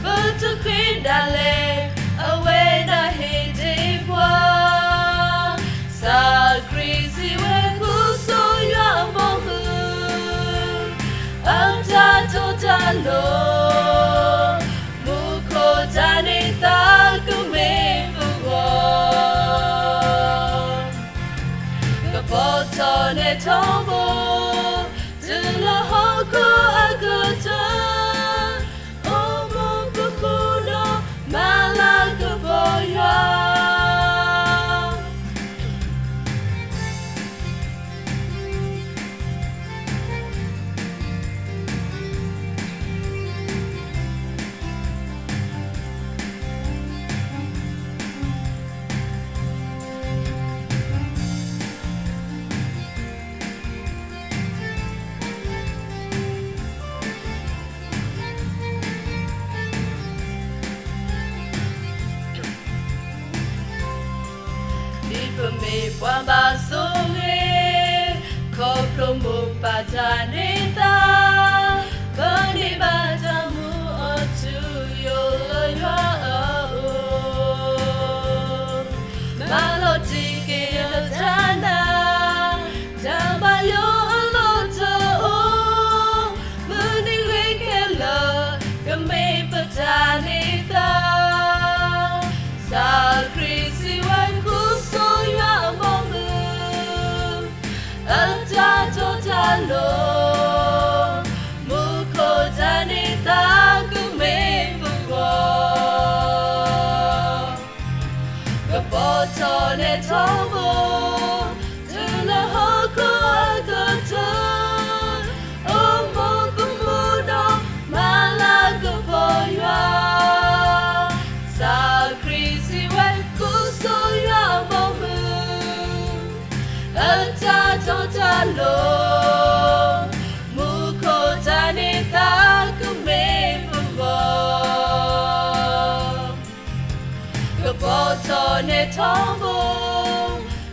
ပတဃ့ဒၣ်လဲာ်, အဝဲဒၣ်ဟ့ၣ်တ့ၢ်ပှၤ စၢ်ခရံာ်စံးဝဲ ကူၣ်ဆိယွၤအဘီအမုၢ်, အတၢ်တီတၢ်လိၤ, မူခိၣ်တၢ်န့ၢ်သါကမ့ၢ်ပဂီၢ် ကပီၤထီၣ်နဲထီဘိ, တုၤလၢဟီၣ်ခိၣ်အကတၢၢ်, အိၣ်မူပဃုာ်ဒီး မၤလၤကပီၤယွၤ ဒ်ပမ့ၢ်ပှၤဘၣ်ဆိၣ်ဂ့ၤ, ခီဖျိမိၢ်ပၢ်တၢ်န့ၢ်သါ, ပန့ၢ်ဘၣ်တၢ်မူအထူအယိာ်လၢယွၤအအိၣ်, မၤလီၤတံၢ်က့ၤယတၢ်နာ်, တၢ်ဘၣ်ယိၣ်အလီၢ်တအိၣ်, မုၢ်နံၤဂ့ၤခဲလၢာ်, ကမ့ၢ်ပတၢ်န့ၢ်သါ စၢ်ခရံာ်စံးဝဲ ကူၣ်ဆိယွၤအဘီအမုၢ်, အတၢ်တီတၢ်လိၤ, မူခိၣ်တၢ်န့ၢ်သါကမ့ၢ်ပဂီၢ် ကပီၤထီၣ်နဲထီဘိ, တုၤလၢဟီၣ်ခိၣ်အကတၢၢ်, အိၣ်မူပမူဒီး မၤလၤကပီၤယွၤ, စၢ်ခရံာ်စံးဝဲ ကူၣ်ဆိယွၤအဘီအမုၢ်, အတၢ်တီတၢ်လိၤ, မူခိၣ်တၢ်န့ၢ်သါကမ့ၢ်ပဂီၢ် ကပီၤထီၣ်နဲထီဘိ,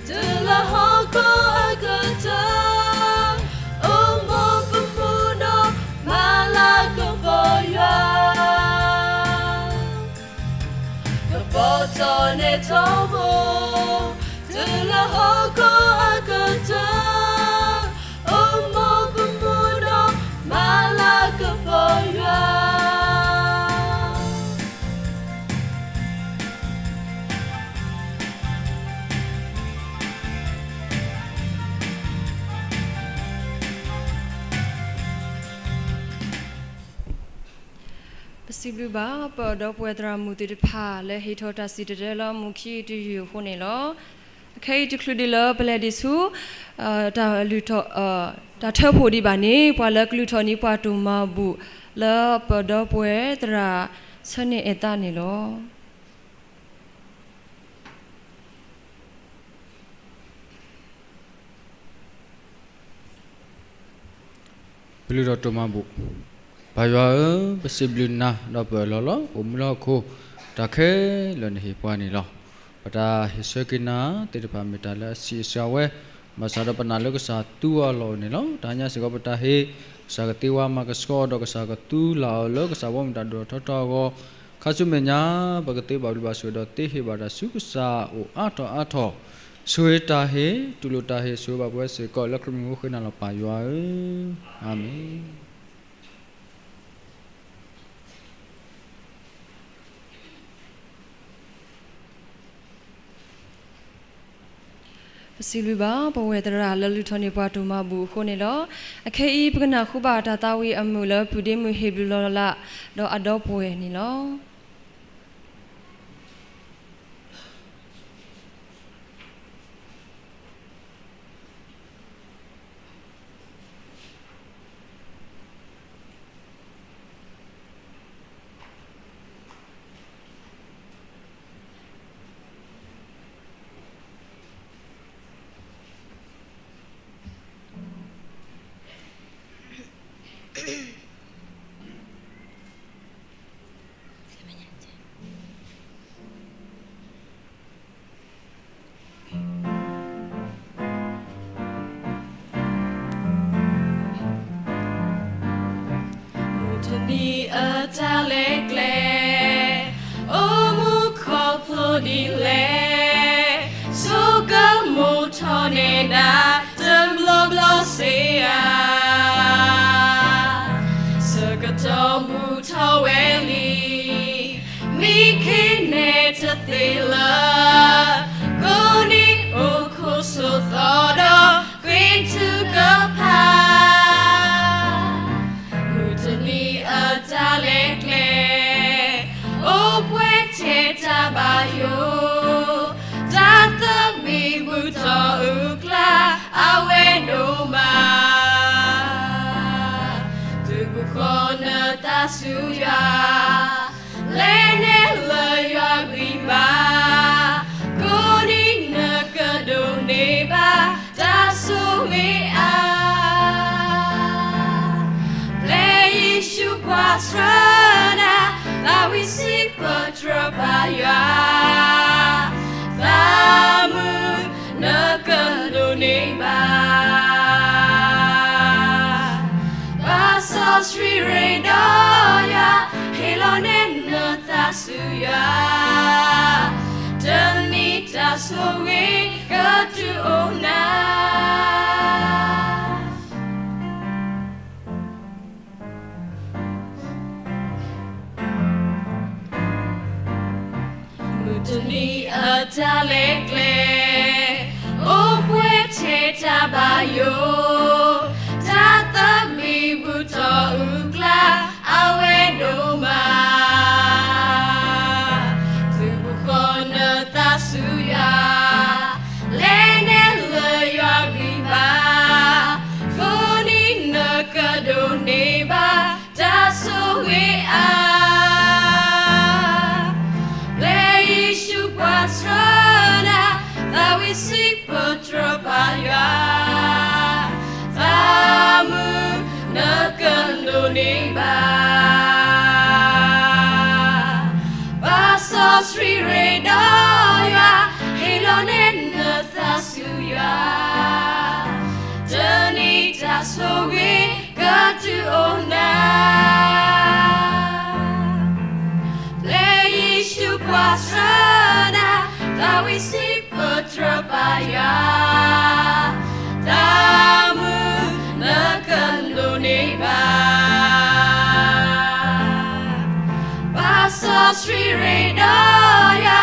တုၤလၢဟီၣ်ခိၣ်အကတၢၢ်, အိၣ်မူပမူဒီး မၤလၤကပီၤယွၤ ကပီၤထီၣ်နဲထီဘိ, တုၤလၢဟီၣ်ခိၣ်အကတၢၢ်, အိၣ်မူပမူဒီး မၤလၤကပီၤယွၤ ပစံးဘျုးဘၣ် ပဒီပုၢ်ဝဲၢ်သရၣ်မုၣ်သ့ၣ်တဖၣ် လၢဟ့ၣ်ထီၣ်တၢ်စံၣ်တဲၤတဲလၢမုၢ်ခံတယုၢ်အဃိန့ၣ်လီၤ. အခဲအံၤတချုးဒံးလၢပလဲၤဒံးဆူ တၢ်ထၢဖှိၣ်ဒံးဘၣ်န့ၣ် ပှၤလၢကလုၢ်ထီၣ်န့ၢ်ပှၤတိၢ်မၤဘူၣ် လၢပဒီပုၢ်ဝဲၢ်သရၣ် ဆၢန့ၢ်အဲၣ်သးန့ၣ်လီၤ. ပလုၢ်ဒီးတိၢ်မၤဘူၣ်, ပၢ်ယွၤဧၢ, ပစံးဘျုးနၤ ဒီးပအၢၣ်လီၤလီၤ အိၣ်မူလၢဟီၣ်ခိၣ် တၢ်ခဲလၢာ်နဟ့ၣ်ပှၤန့ၣ်လီၤ. ပတၢ်ဟ့ၣ်ဆၢက့ၤနၤသ့ၣ်တဖၣ် မ့ၢ်တၢ်လၢအဆံးအစှၤဝဲ, ဘၣ်ဆၣ်ဒီးပနာ်လၢကစၢ်သူအီၤလီၢ်အိၣ်န့ၣ်လီၤ. တဟါညါစ့ၢ်ကီးပတၢ်ဟ့ၣ်, ကစၢ်ကသ့ဝါမၤကဆှီဒီး ကစၢ်ကသူလၢ်အီၤလၢကစၢ်ဘီမုၢ်တၢ်ဒိၣ်ထီၣ်ထီထီၣ်အဂီၢ်, ခါဆူမဲာ်ညါ ပကသ့ဘၣ်ဘျုးဘၣ်ဆိၣ်ဂ့ၤဒီးသ့ဟ့ၣ်ဘၣ်တၢ်ဆူကစၢ်အအိၣ်အါထီၣ်အါထီၣ်, ဆိၣ်ဂ့ၤတၢ်ဟ့ၣ် တူၢ်လိာ်တၢ်ဟ့ၣ် ဆိၣ်ဂ့ၤဘၣ်ပဝဲစ့ၢ်ကီး လၢခရံာ်မံၤဃိဃ့နၤလီၤ ပၢ်ယွၤဧၢ, အၤမ့ၣ်. ပစံးဘျုးဘၣ် ပဝဲၢ်သရၣ်လၢလုၢ်ထီၣ်န့ၢ်ပှၤတိၢ်မၤဘူၣ်အဃိန့ၣ်လီၤ. အခဲအံၤ ပကနၢ်ဟူဘၣ်တၢ်သးဝံၣ်အမုာ်လၢ ဖုၣ်ဒ့မုၣ်ဟ့ၣ်ဘျုးလီၤလး ဒီးအဒီပုၢ်ဝဲၢ်န့ၣ်လီၤ. မုၢ်တနံၤအတၢ်လဲၤကျဲ အိၣ်မူခီဖျိဒ်လဲၣ်, ဆိကမိၣ်ထီၣ်န့ၢ်ဒၣ် တဘျီဘျီစ့ၢ်ဧါ. ဆၢကတီၢ်ဘူၣ်ထီၣ်ဝဲလံ မံခ့နဲၣ်တသ့လၢ ကိးနံၤအိၣ်ခိးဆိးသီဒီး ဃ့ထုကဖၣ်. မုၢ်တနံၤအတၢ်လဲၤကျဲ အိၣ်ပှဲၤထဲတၢ်ဘၣ်ယိၣ်, တၢ်သဘံၣ်ဘူးထီၣ်အုၣ်ကျါ အဝဲဒိၣ်မး. သုးဘူးဃီၤနသးဆူယွၤ လဲၤနဲၣ်လၢယွၤဂံၢ်ဘါ, ကိးနံၤနကဒိးန့ၢ်ဘၣ် တၢ်ဆိၣ်ဂ့ၤအါ. ပျဲယ့ၣ်ၡူးပှၤဆှၢနၤ, သးဝံၣ်စံးပတြၢၤပၢ်ယွၤ, သးမုာ်နကဒိးန့ၢ်ဘၣ်. ဘၣ်စီဆှံရ့ဒီးယွၤ, ဟ့ၣ်လီၤန့ၢ်နသးဆူယွၤ, တနံၤတၢ်ဆိၣ်ဂ့ၤကတုၤအိၣ်နၤ. မုၢ်တနံၤအတၢ်လဲၤကျဲ အိၣ်ပှဲၤထဲတၢ်ဘၣ်ယိၣ်, တၢ်သဘံၣ်ဘူးထီၣ်အုၣ်ကျါ အဝဲဒိၣ်မး. သုးဘူးဃီၤနသးဆူယွၤ, လဲၤနဲၣ်လၢယွၤဂံၢ်ဘါ, ကိးနံၤနကဒိးန့ၢ်ဘၣ် တၢ်ဆိၣ်ဂ့ၤအါ. ပျဲယ့ၣ်ၡူးပှၤဆှၢနၤ, သးဝံၣ်စံးပတြၢၤပၢ်ယွၤ, သးမုာ်နကဒိးန့ၢ်ဘၣ်. ဘၣ်စီဆှံရ့ဒီးယွၤ, ဟ့ၣ်လီၤန့ၢ်နသးဆူယွၤ, တနံၤတၢ်ဆိၣ်ဂ့ၤကတုၤအိၣ်နၤ. ပျဲယ့ၣ်ၡူးပှၤဆှၢနၤ, သးဝံၣ်စံးပတြၢၤပၢ်ယွၤ, သးမုာ်နကဒိးန့ၢ်ဘၣ်. ဘၣ်စီဆှံရ့ဒီးယွၤ,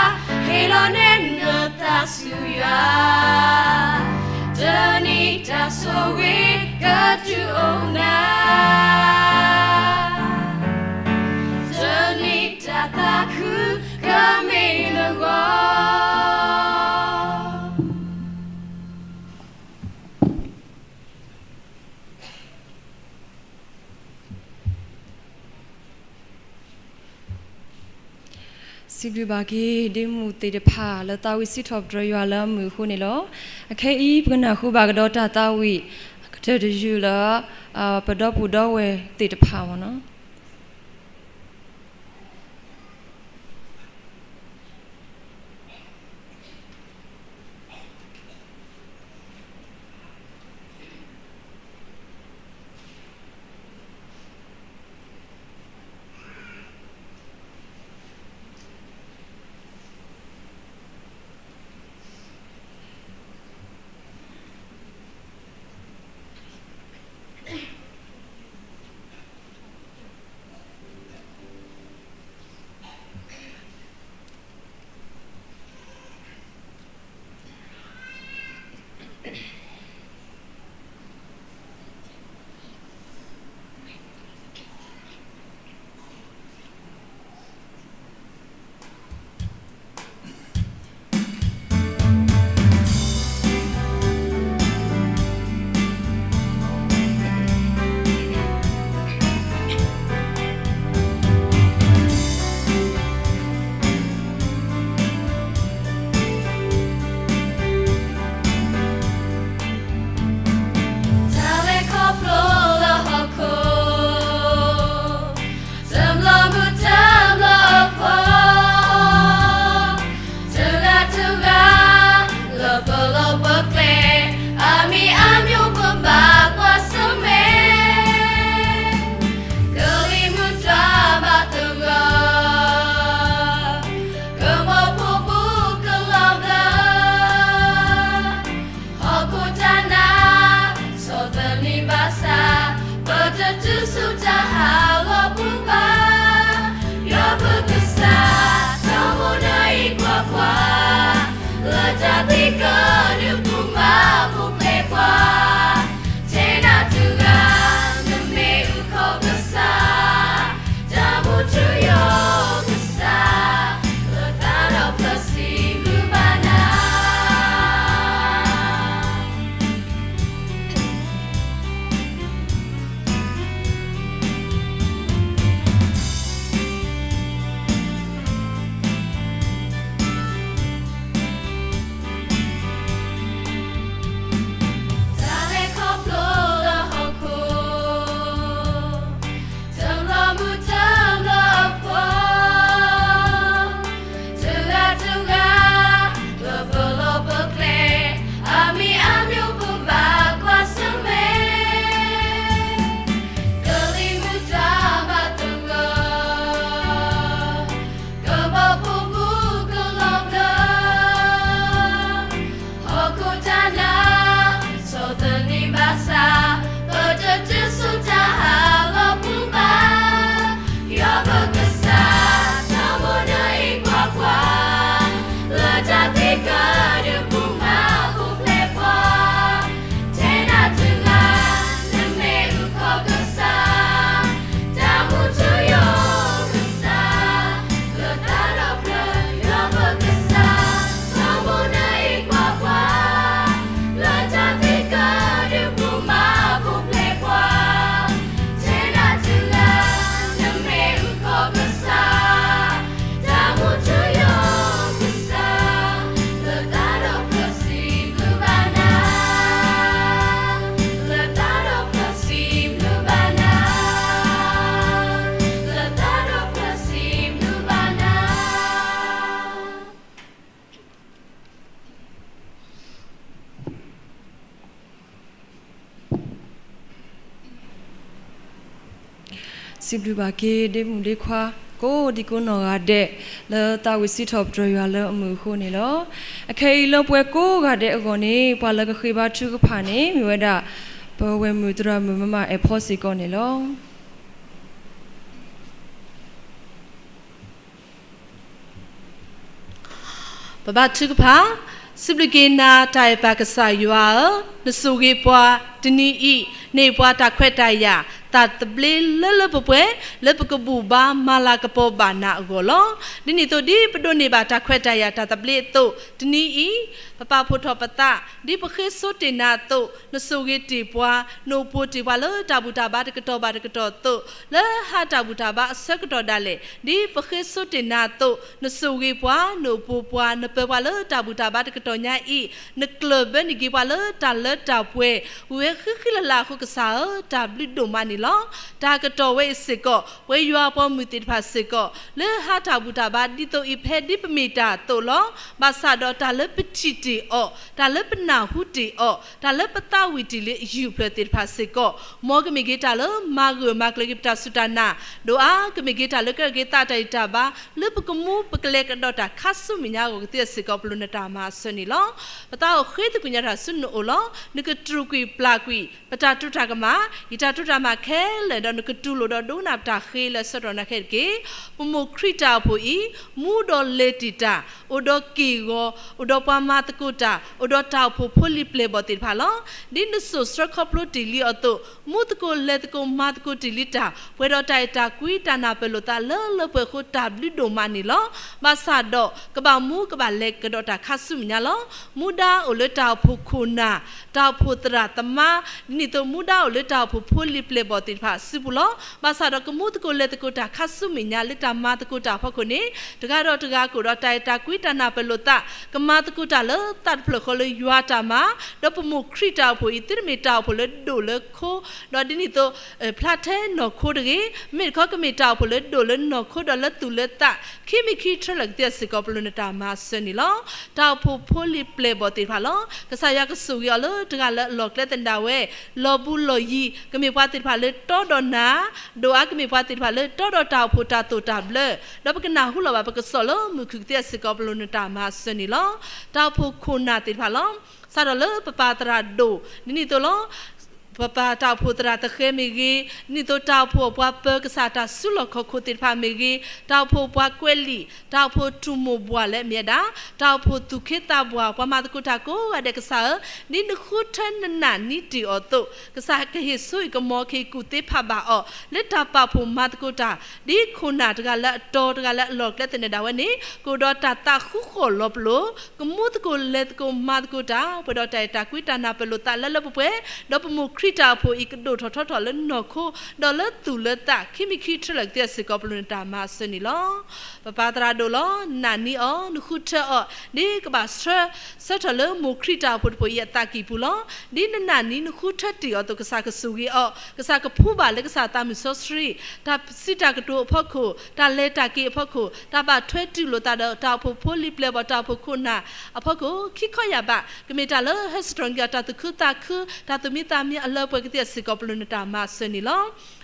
ဟ့ၣ်လီၤန့ၢ်နသးဆူယွၤ, တနံၤတၢ်ဆိၣ်ဂ့ၤကတုၤအိၣ်နၤ, တနံၤတၢ်သးခုကမ့ၢ်နဂီၢ်. စံးဘျုးဘၣ်က့ၤဒ့မုၣ်သ့ၣ်တဖၣ် လၢသးဝံၣ်စံးထီၣ်ပတြၢၤယွၤလၢအမုာ်အဃိန့ၣ်လီၤ. အခဲအံၤ ပကနၢ်ဟူဘၣ်ကဒီးတၢ်သးဝံၣ် အကတၢၢ်တယုၢ်လၢ ပဒီပုၢ်ဒီဝဲၢ်သ့ၣ်တဖၣ်မ့ၢ်နီၤ. တၢ်လဲၤခီဖျိလၢဟီၣ်ခိၣ် တမျီမုၢ်တမျီအဖီ, တဂၤတဂၤ လၢပလီၢ်ပကျဲ အမံၤအမံၤ ပဘၣ်ကွၢ်ဆၢၣ်မဲာ်, ကလံၤမုၢ်တၢ်ဘၣ်သဂၢၢ်, ကမီၤဖိပူၤကလီၤဘျၢ, ဟီၣ်ခိၣ်တၢ်နး ဆီၣ်သနံးဘၣ်ဆၣ်, ပတတုၤဆူတၢ်ဟးဂီၤပူၤဘၣ်. ယွၤပကစၢ် တၢ်မူနအံၤကွၢ်ပှၤ, လၢတၢ်သံကဒုးပူၤမၤပူၤဖျဲးပှၤ, ထဲနၤတဂၤ နမ့ၢ်အုၣ်ခီၣ်ကစၢ်, တၢ်မူထူယိာ်ကစၢ်, လၢသးဒီဖျၢၣ်စံးဘျုးဘၣ်နၤ. တၢ်လဲၤခီဖျိလၢဟီၣ်ခိၣ် တမျီမုၢ်တမျီအဖီ, တဂၤတဂၤ လၢပလီၢ်ပကျဲ အမံၤအမံၤ ပဘၣ်ကွၢ်ဆၢၣ်မဲာ်, ကလံၤမုၢ်တၢ်ဘၣ်သဂၢၢ်, ကမီၤဖိပူၤကလီၤဘျၢ, ဟီၣ်ခိၣ်တၢ်နး ဆီၣ်သနံးဘၣ်ဆၣ်, ပတတုၤဆူတၢ်ဟးဂီၤပူၤဘၣ်. ယွၤပကစၢ် တၢ်မူနအံၤကွၢ်ပှၤ, လၢတၢ်သံကဒုးပူၤမၤပူၤဖျဲးပှၤ, ထဲနၤတဂၤ နမ့ၢ်အုၣ်ခီၣ်ကစၢ်, တၢ်မူထူယိာ်ကစၢ်, လၢသးဒီဖျၢၣ် ယွၤပကစၢ်, တၢ်မူနအံၤကွၢ်ပှၤ, လၢတၢ်သံကဒုးပူၤမၤပူၤဖျဲးပှၤ, ထဲနၤတဂၤ နမ့ၢ်အုၣ်ခီၣ်ကစၢ်, တၢ်မူထူယိာ်ကစၢ်, လၢသးဒီဖျၢၣ်စံးဘျုးဘၣ်နၤ, လၢသးဒီဖျၢၣ်စံးဘျုးဘၣ်နၤ, လၢသးဒီဖျၢၣ်စံးဘျုးဘၣ်နၤ. စံးဘျုးဘၣ်က့ၤဒ့မုၣ်ဒ့ခွါ ကိးဒံကိးနီၢ်ဂၤဒဲး လၢသးဝံၣ်စံးထီၣ်ပတြၢၤယွၤလၢအမုာ်အဃိန့ၣ်လီၤ. အခဲအံၤလၢပှၤကိးဂၤဒဲးအဂီၢ်န့ၣ် ပှၤလၢကဃ့ဘါထုကဖၣ်န့ၣ် မ့ၢ်ဝဲဒၣ် ပဝဲၢ်မုၣ်သရၣ်မုၣ်မမအဲၣ်ဖီစ့ၢ်ကီးန့ၣ်လီၤ. ပဘါထုကဖၣ်, စံးဘျုးက့ၤနၤ တၢ်အဲၣ်ပၢ်ကစၢ်ယွၤဧၢ, နဆိၣ်ဂ့ၤပှၤတနံၤအံၤ, နဟ့ၣ်ပှၤတၢ်ခွဲးတၢ်ယာ်, တၢ်သဘျ့လၢလၢပှဲၤပှဲၤ လၢပကဘူၣ်ဘါမၤလၤကပီၤဘၣ်နၤအဂီၢ်လီၤ. ဒ်န့ၣ်အသိး ဒ်ပဒိးန့ၢ်ဘၣ်တၢ်ခွဲးတၢ်ယာ်တၢ်သဘျ့အသိး တနံၤအံၤ ပပာ်ဖှိၣ်ထီၣ်ပသး ဒ်ပဃ့ဆိတ့ၢ်နၤအသိး နဆိၣ်ဂ့ၤတ့ၢ်ပှၤ နအိၣ်ပူၤတ့ၢ်ပှၤလၢတၢ်ဘူၣ်တၢ်ဘါတကတီၢ်ဘၣ်တကတီၢ်အသိး လၢဟါတၢ်ဘူၣ်တၢ်ဘါအဆၢကတီၢ်ဒၣ်လဲာ် ဒ်ပဃ့ဆိတ့ၢ်နၤအသိး နဆိၣ်ဂ့ၤပှၤ နအိၣ်ပူၤပှၤ နပၢၤပှၤလၢတၢ်ဘူၣ်တၢ်ဘါတကတီၢ်ညါအံၤ နကျၢၢ်ဘၢန့ၢ်က့ၤပှၤလၢတၢ်လၢတၢ်ပှဲၤ ဝံၤဝဲဃံဃံလၤလၤအဃိ ကစၢ်ဧၢ တၢ်ဘျုးဒိၣ်မးန့ၣ်လီၤ. တၢ်ကတီၢ်ဝဲအံၤစ့ၢ်ကီး ပဝဲယွၤအပှၤမုၣ်သ့ၣ်တဖၣ်စ့ၢ်ကီး လၢဟါတၢ်ဘူၣ်တၢ်ဘါဒ်သိးအံၤ ဖဲဒ်ပမ့ၢ်တၢ်အသိးလီၤ. ဘၣ်ဆၣ်ဒီးတၢ်လၢပထံၣ်တ့ၢ်အီၤ တၢ်လၢပနၢ်ဟူတ့ၢ်အီၤ တၢ်လၢပသးဝံၣ်တ့ၢ်လံအယုၢ်အဖျၢၣ်သ့ၣ်တဖၣ်စ့ၢ်ကီး မ်ကမ့ၢ်က့ၤတၢ်လၢမၤဂၢၢ်မၤကျၢၤက့ၤပတၢ်စူၢ်တၢ်နာ် ဒိၣ်အါ ကမ့ၢ်က့ၤတၢ်လၢကဲထီၣ်က့ၤသးတၢ်ဂံၢ်တၢ်ဘါ လၢပကမူပကလဲၤကဒီးတၢ်ခါဆူမဲာ်ညါအဂီၢ်ကသ့စ့ၢ်ကီး ပလိၣ်နတၢ်မၤစၢၤန့ၣ်လီၤ. ပသးအိၣ်ဃ့သကွံာ်ညါတၢ်ဆူနအိၣ်လီၤ. နကတြူာ်ကွံာ်ပျၢ်ကွံာ် ပတၢ်တိာ်တၢ်ကမၣ်, ယတၢ်တိာ်တၢ်မၣ်ခဲလၢာ်ဒီး နကတူၢ်လိာ်ဒီးဒိကနၣ်ပတၢ်ဃ့လၢဆၢကတီၢ်နၤခဲတက့ၢ်. ပမိၢ်ခရံာ်တၢ်အိၣ်ဖှိၣ်အံၤ မူဒီးလဲၤတံာ်တာ်, အိၣ်ဒီးက့ၢ်ဂီၤ, အိၣ်ဒီးပှၤမၤသကိးတၢ်, အိၣ်ဒီးတၢ်အိၣ်ဖှိၣ်ဖိလံၤပျဲၢ်ဘီၣ်သ့ၣ်တဖၣ်လီၤ. ဒ်နစိာ်ဆှၢခီဖျိတ့ၢ်လံအီၤအသိး မူသကိးလဲၤသကိးမၤသကိးတ့ၢ်လံတၢ် ပှဲၤဒီးတၢ်အဲၣ်တၢ်ကွံတၢ်နၢ်ပၢၢ်လိာ်သးလၢလၢပှဲၤပှဲၤအဃိ တၢ်ဘျုးဒိၣ်မးန့ၣ်လီၤ. ဘၣ်ဆၣ်ဒီး ကဘၣ်မူကဘၣ်လဲၤကဒီးတၢ်ခါဆူမဲာ်ညါလီၤ. မူဒါအိၣ်လၢတၢ်အိၣ်ဖှိၣ်ခိၣ်နၢ်, တၢ်အိၣ်ဖှိၣ်သရၣ်သမါ, ဒ်န့ၣ်အသိးမူဒါအိၣ်လၢတၢ်အိၣ်ဖှိၣ်ဖိလံၤပျဲၢ်ဘီၣ်သ့ၣ်တဖၣ်စုပူၤလီၤ. ဘၣ်ဆၣ်ဒီးကမူသကိးလဲၤသကိးတၢ်ခါဆူမဲာ်ညါလၢတၢ်မၤသကိးတၢ်အဖီခိၣ်န့ၣ် တဂၤဒီးတဂၤကအိၣ်ဒီးတၢ်အဲၣ်တၢ်ကွံတၢ်နၢ်ပၢၢ်လိာ်သး, ကမၤသကိးတၢ်လၢသးတဖျၢၣ်ဃီလၢယွၤတၢ်မၤ, ဒီးပမိၢ်ခရံာ်တၢ်အိၣ်ဖှိၣ်အံၤ သုတမ့ၢ်တၢ်အိၣ်ဖှိၣ်လၢဒိၣ်လၢခိ, ဒီးဒ်န့ၣ်အသိး ဖျါထဲနီၢ်ခိတဂ့ၤ, မ့မ့ၢ်တခီကမ့ၢ်တၢ်အိၣ်ဖှိၣ်လၢဒိၣ်လၢနီၢ်ခိဒီးလၢသူၣ်လၢသး, ခံမံၤခံထြၢလၢာ်ကသ့စ့ၢ်ကီး ပလိၣ်နတၢ်မၤစၢၤန့ၣ်လီၤ. တၢ်အိၣ်ဖှိၣ်ဖိလံၤပျဲၢ်ဘီၣ်သ့ၣ်တဖၣ်လီၤ. ကစၢ်ယွၤကဆိၣ်ဂ့ၤအီၤလၢတဂၤလၢအလီၢ်ကျဲသနၣ်ဒၣ်ဝဲ, လီၢ်ဘူးလီၢ်ယံၤ, ကမ့ၢ်ပှၤသ့ၣ်တဖၣ်လၢတီဒီးနၤ, ဒိၣ်အါကမ့ၢ်ပှၤသ့ၣ်တဖၣ်လၢတီဒီးတၢ်အိၣ်ဖှိၣ်တၢ်သိၣ်တၢ်ဘျၢ, ဒီးပကနၢ်ဟူလီၤဘၣ်ပကစီၣ်လၢမုၢ်ခုၣ်ကသ့စ့ၢ်ကီး ပလိၣ်နတၢ်မၤစၢၤန့ၣ်လီၤ. တၢ်အိၣ်ဖှိၣ်ခိၣ်နၢ်သ့ၣ်တဖၣ်လီၤ. စးထီၣ်လၢပပၢ်သရၣ်ဒိၣ်, ဒ်န့ၣ်အသိးလီၤ. ပပၢ်တၢ်အိၣ်ဖှိၣ်သရၣ်သဃဲမ့ၢ်ဂ့ၤ, ဒ်န့ၣ်အသိးတၢ်အိၣ်ဖှိၣ်အပှၤပၢၤကစၢ်တၢ်စုလီၢ်ခီၣ်ခိၣ်သ့ၣ်တဖၣ်မ့ၢ်ဂ့ၤ, တၢ်အိၣ်ဖှိၣ်ပှၤကွဲးလံာ်, တၢ်အိၣ်ဖှိၣ်ထူၣ်မိၢ်ပှၢ်လၢအမ့ၢ်ဝဲဒၣ်, တၢ်အိၣ်ဖှိၣ်သူၣ်က့သးပှၢ် ပှၤမၤသကိးတၢ်ကိးဂၤဒဲးကစၢ်ဧၢ, ဒ်နဃုထၢနနာ်နံၤတ့ၢ်အီၤအသိး, ကစၢ်ကဟ့ၣ်ဆိၣ်ဂ့ၤကမီၤက့ၤကူၣ်သ့ဖးဘၣ်အီၤ, လၢတၢ်ပာ်ဖှိၣ်မၤသကိးတၢ်, ဒ်ခိၣ်နၢ်တဂၤလၢအတီတဂၤလၢအလီၢ်ကျဲသနၣ်ဒၣ်ဝဲန့ၣ် ကအိၣ်ဒီးတၢ်သးဃူဃီၣ်လီၤပလိာ်, ကမူသကိးလဲၤသကိးမၤသကိးတၢ် ပှဲၤဒီးတၢ်အဲၣ်တၢ်ကွံတၢ်နၢ်ပၢၢ်လိာ်သးလၢလၢပှဲၤပှဲၤ, ဒီးပမိၢ်ခရံာ်တၢ်အိၣ်ဖှိၣ်အံၤ ကဒိၣ်ထီၣ်ထီထီၣ်လၢနီၢ်ခိ, ဒီးလၢသူၣ်လၢသး ခံမံၤခံထြၢလၢာ်ကသ့စ့ၢ်ကီး ပလိၣ်နတၢ်မၤစၢၤန့ၣ်လီၤ. ပပၢ်သရၣ်ဒိၣ်လီၤ. နနာ်နံၤအီၤ, နဃုထၢအီၤ, ဒ်ကဘၣ်ဆှၢ ဆၢထၢၣ်လၢမိၢ်ခရံာ်တၢ်အိၣ်ဖှိၣ်တဖှိၣ်အံၤအသးကံၢ်ပူၤလီၤ. ဒ်နနာ်နံၤနဃုထၢတ့ၢ်အီၤအသိး ကစၢ်ကဆိၣ်ဂ့ၤအီၤ, ကစၢ်ကဖှူဘၣ်လၢကစၢ်သးမုၢ်စီဆှံ, တၢ်စံးတၢ်ကတိၤအဖီခိၣ်, တၢ်လဲၤတၢ်က့ၤအဖီခိၣ်, တၢ်ဘၣ်ထွဲတူၢ်လိာ်သးဒီးတၢ်အိၣ်ဖှိၣ်ဖိလံၤပျဲၢ်ဘီၣ် တၢ်အိၣ်ဖှိၣ်ခိၣ်နၢ်အဖီခိၣ် ခံခီယၢ်ဘး ကမ့ၢ်တၢ်လၢဟဲစထြၣ်က့ၤအီၤတၢ်သူၣ်ခုသးခု, တၢ်သူၣ်မံသးမံအလၢပှဲၤကသ့စ့ၢ်ကီး ပလိၣ်နတၢ်မၤစၢၤန့ၣ်လီၤ.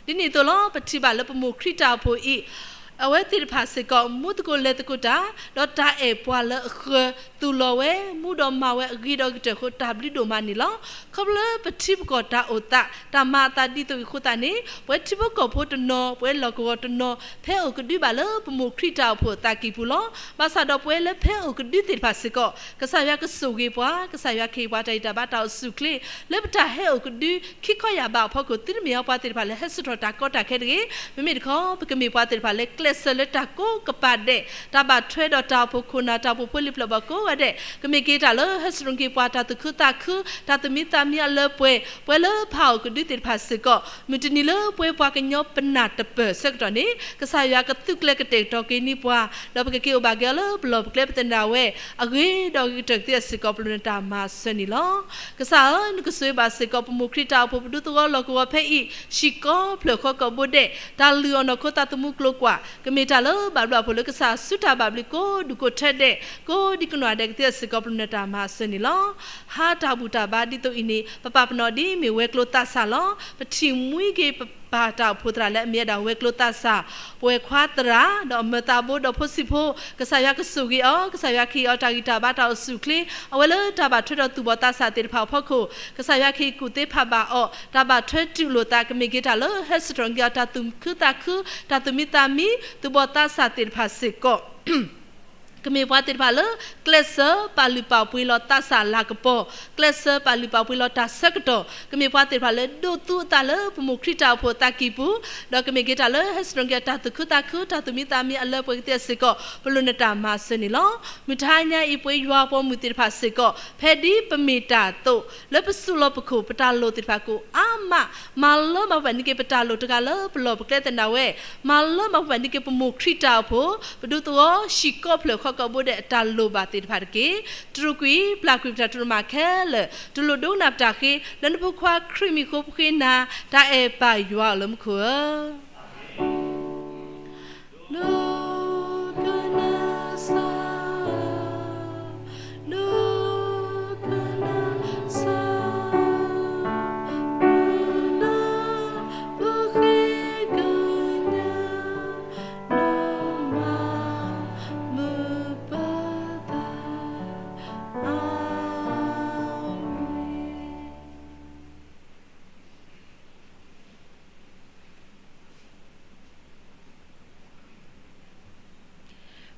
ဒ်န့ၣ်အသိးလီၤ. ပထံၣ်ဘၣ်လၢပမိၢ်ခရံာ်တၢ်အိၣ်ဖှိၣ်အံၤ အဝဲသ့ၣ်တဖၣ်စ့ၢ်ကီး မူသကိးလဲၤသကိးတၢ်, ဒီးတၢ်အဲၣ်ပှၤလၢအဃၢၤ, သူၣ်လီၤဝဲ, မူဒီးမၤဝဲအဂ့ၤဒီးကတၢၢ်အဃိ တၢ်ဘျုးဒိၣ်မးန့ၣ်လီၤ. ခီဖျိလၢပထံပကီၢ်တၢ်အိၣ်သး, တၢ်မၤအသးဒ်သိးအံၤအဃိသတးန့ၣ် ပဝဲထံဖိကီၢ်ဖိတနီၤ, ပဝဲလီၢ်ကဝီၤတနီၤ, ဖဲအိၣ်ကဒုဘၣ်လၢပမိၢ်ခရံာ်တၢ်အိၣ်ဖှိၣ်အသးကံၢ်ပူၤလီၤ. ဘၣ်ဆၣ်ဒီးပဝဲလၢဖဲအိၣ်ကဒုသ့ၣ်တဖၣ်စ့ၢ်ကီး ကစၢ်ယွၤကဆိၣ်ဂ့ၤပှၤ, ကစၢ်ယွၤကဟ့ၣ်ပှၤတၢ်ဂံၢ်တၢ်ဘါတၢ်အိၣ်ဆူၣ်အိၣ်ချ့ လၢပတၢ်ဟဲအိၣ်ကဒု ခံခီယၢ်ဘးအဖီခိၣ် သုတမ့ၢ်အီၤပှၤသ့ၣ်တဖၣ်လၢဟဲစထြၣ်တၢ်ကီတၢ်ခဲတဂ့ၤ. မ့မ့ၢ်တခီ ပကမ့ၢ်ပှၤသ့ၣ်တဖၣ်လၢကျဲးစၢးလၢတၢ်ကိးကပၤဒဲး, တၢ်ဘၣ်ထွဲဒီးတၢ်အိၣ်ဖှိၣ်ခိၣ်နၢ် တၢ်အိၣ်ဖှိၣ်ဖိလံၤပျဲၢ်ဘီၣ်ကိးဂၤဒဲး, ကမ့ၢ်က့ၤတၢ်လၢဟဲစထြၣ်က့ၤပှၤတၢ်သူၣ်ခုသးခု, တၢ်သူၣ်မံသးမံအလၢပှဲၤ, ပဝဲလၢဖးအိၣ်ကဒုသ့ၣ်တဖၣ်စ့ၢ်ကီး မုၢ်တနံၤလၢပဝဲပှၤကညီပနၢ်တပၢၢ်ဆၢကတီၢ်န့ၣ် ကစၢ်ယွၤကသုးကျဲၤကတဲာ်ကတီၤက့ၤန့ၢ်ပှၤ, ဒီးပကက့ၤအိၣ်ဘၣ်က့ၤအီၤလၢပလီၢ်ပကျဲပသနၢ်ဝဲ အဂ့ၤဒီးအဂ့ၤကတၢၢ်ကသ့စ့ၢ်ကီး ပလိၣ်နတၢ်မၤစၢၤန့ၣ်လီၤ. ကစၢ်ဧၢ, နကဆိၣ်ဂ့ၤဘၣ်စ့ၢ်ကီး ပမိၢ်ခရံာ်တၢ်အိၣ်ဖှိၣ်ပဒူသဝီလီၢ်ကဝီၤဖဲအံၤ ဟံၣ်ကိးဖျၢၣ်ဃီကိာ်ဘိဒဲး, တၢ်လုၢ်အီၣ်နီၢ်ခိသးသမူကျိၤကွာ်, ကမ့ၢ်တၢ်လၢဘၣ်ဘျုးအဖှိၣ်လၢကစၢ်စုတၢ်ဘၣ်ဘျုးကိးဒူၣ်ကိးထၢဒဲး, ကိးဒံကနီၢ်ဒဲးကသ့စ့ၢ်ကီး ပလိၣ်နတၢ်မၤစၢၤန့ၣ်လီၤ. ဟါတၢ်ဘူၣ်တၢ်ဘါဒ်သိးအံၤန့ၣ် ပပာ်ပနီၣ်ဒ်မ့ၢ်ဝဲၤကျိၤသးစၢ်လီၤ. ပထံၣ်မှံက့ၤပပၢ်တၢ်အိၣ်ဖှိၣ်သရၣ်လၢအမ့ၢ်ဝဲဒၣ်ဝဲၤကျိၤသးစၢ်, ပဝဲၢ်ခွါသရၣ်, ဒီးအမၢသးဘိဒီးဖိဆံးဖိ, ကစၢ်ယွၤကဆိၣ်ဂ့ၤအီၤ, ကစၢ်ယွၤကဟ့ၣ်အီၤတၢ်ဂံၢ်တၢ်ဘါတၢ်အိၣ်ဆူၣ်အိၣ်ချ့, အဝဲလၢတၢ်ဘၣ်ထွဲဒီးသူၣ်ဘီၣ်သးစၢ်သ့ၣ်တဖၣ်အဖီခိၣ် ကစၢ်ယွၤကဟ့ၣ်ကူၣ်သ့ဖးဘၣ်အီၤ, တၢ်ဘၣ်ထွဲတူၢ်လိာ်သး ကမ့ၢ်က့ၤတၢ်လၢဟဲစထြၣ်က့ၤအီၤတၢ်သူၣ်ခုသးခု, တၢ်သူၣ်မံသးမံ, သူၣ်ဘီၣ်သးစၢ်သ့ၣ်တဖၣ်စ့ၢ်ကီး ကမ့ၢ်ပှၤသ့ၣ်တဖၣ်လၢ ကျဲးစၢးပာ်လုၢ်ပာ်ပှ့ၤလီၤသးစၢ်လၤကပီၤ, ကျဲးစၢးပာ်လုၢ်ပာ်ပှ့ၤလီၤတၢ်ဆၢကတီၢ်, ကမ့ၢ်ပှၤသ့ၣ်တဖၣ်လၢဒိးသူအသးလၢပမိၢ်ခရံာ်တၢ်အိၣ်ဖှိၣ်အသးကံၢ်ပူၤ, ဒီးကမ့ၢ်က့ၤတၢ်လၢဟဲဆှၢက့ၤတၢ်သူၣ်ခုသးခု တၢ်သူၣ်မံသးမံအလၢပှဲၤကသ့စ့ၢ်ကီး ပလိၣ်နတၢ်မၤစၢၤန့ၣ်လီၤ. မုၢ်တဟါညါအံၤ ပှၤယွၤပိာ်မုၣ်သ့ၣ်တဖၣ်စ့ၢ်ကီး ဖဲဒ်ပမ့ၢ်တၢ်အသိး လၢပစုလီၢ်ပခိၣ် ပတၢ်လိၣ်သ့ၣ်တဖၣ်ကအိၣ်အါမး, မၤလၢမၤပှဲၤန့ၢ်က့ၤပတၢ်လိၣ်တဂၤလၢပလီၢ်ပကျဲသနာ်ဝဲ, မၤလၢမၤပှဲၤန့ၢ်က့ၤပမိၢ်ခရံာ်တၢ်အိၣ်ဖှိၣ်, ပဒူသဝီဟံၣ်ကိးဖျၢၣ်ဃီကီးဘိဒဲးအတၢ်လိၣ်ဘၣ်သ့ၣ်တဖၣ်တက့ၢ်. တရူးကွံာ် ပျၢ်ကွံာ်ပတၢ်တိၢ်တၢ်မၤခဲလၢာ်, တူၢ်လိာ်ဒိကနၣ်ပတၢ်ဃ့ လၢနဖိခွါခရံာ်မံၤအဃိ ပဃ့နၤ, တၢ်အဲၣ်ပၢ်ယွၤလၢမူခိၣ်ဧၢ.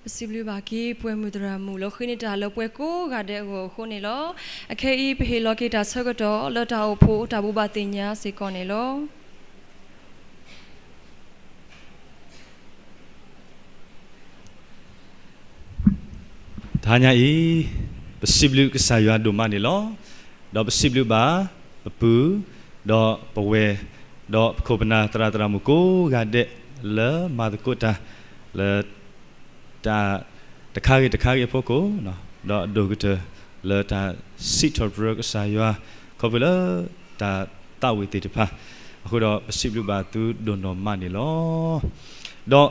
ပစံးဘျုးဘၣ်က့ၤ ပှဲၤမုၢ်သရၣ်မုၣ် လၢဃ့န့ၢ်တၢ်လၢပှၤကိးဂၤဒဲးအဂီၢ်အဃိန့ၣ်လီၤ. အခဲအံၤ ပဟ့ၣ်လီၤက့ၤတၢ်ဆၢကတီၢ် လၢတၢ်အိၣ်ဖှိၣ်တၢ်ဘိးဘၣ်သ့ၣ်ညါစ့ၢ်ကီးန့ၣ်လီၤ. တဟါညါအံၤ ပစံးဘျုးကစၢ်ယွၤဒိၣ်မးန့ၣ်လီၤ. ဒီးပစံးဘျုးဘၣ်ပပုၢ်, ဒီးပဝဲၢ်, ဒီးပခိၣ်ပနၢ်သရၣ်သရၣ်မုၣ်ကိးဂၤဒဲး လၢမၤသကိးတၢ် လၢ တၢ်တခါဂ့ၤတခါဂ့ၤအဖီခိၣ်, ဒီးအဒိၣ်ကတၢၢ်လၢတၢ်စံးထီၣ်ပတြၢၤကစၢ်ယွၤ ခီဖျိလၢတၢ်သးဝံၣ်သ့ၣ်တဖၣ်, အဃိဒီးပစံးဘျုးဘၣ်သုဒိၣ်နီၢ်မးန့ၣ်လီၤ. ဒီး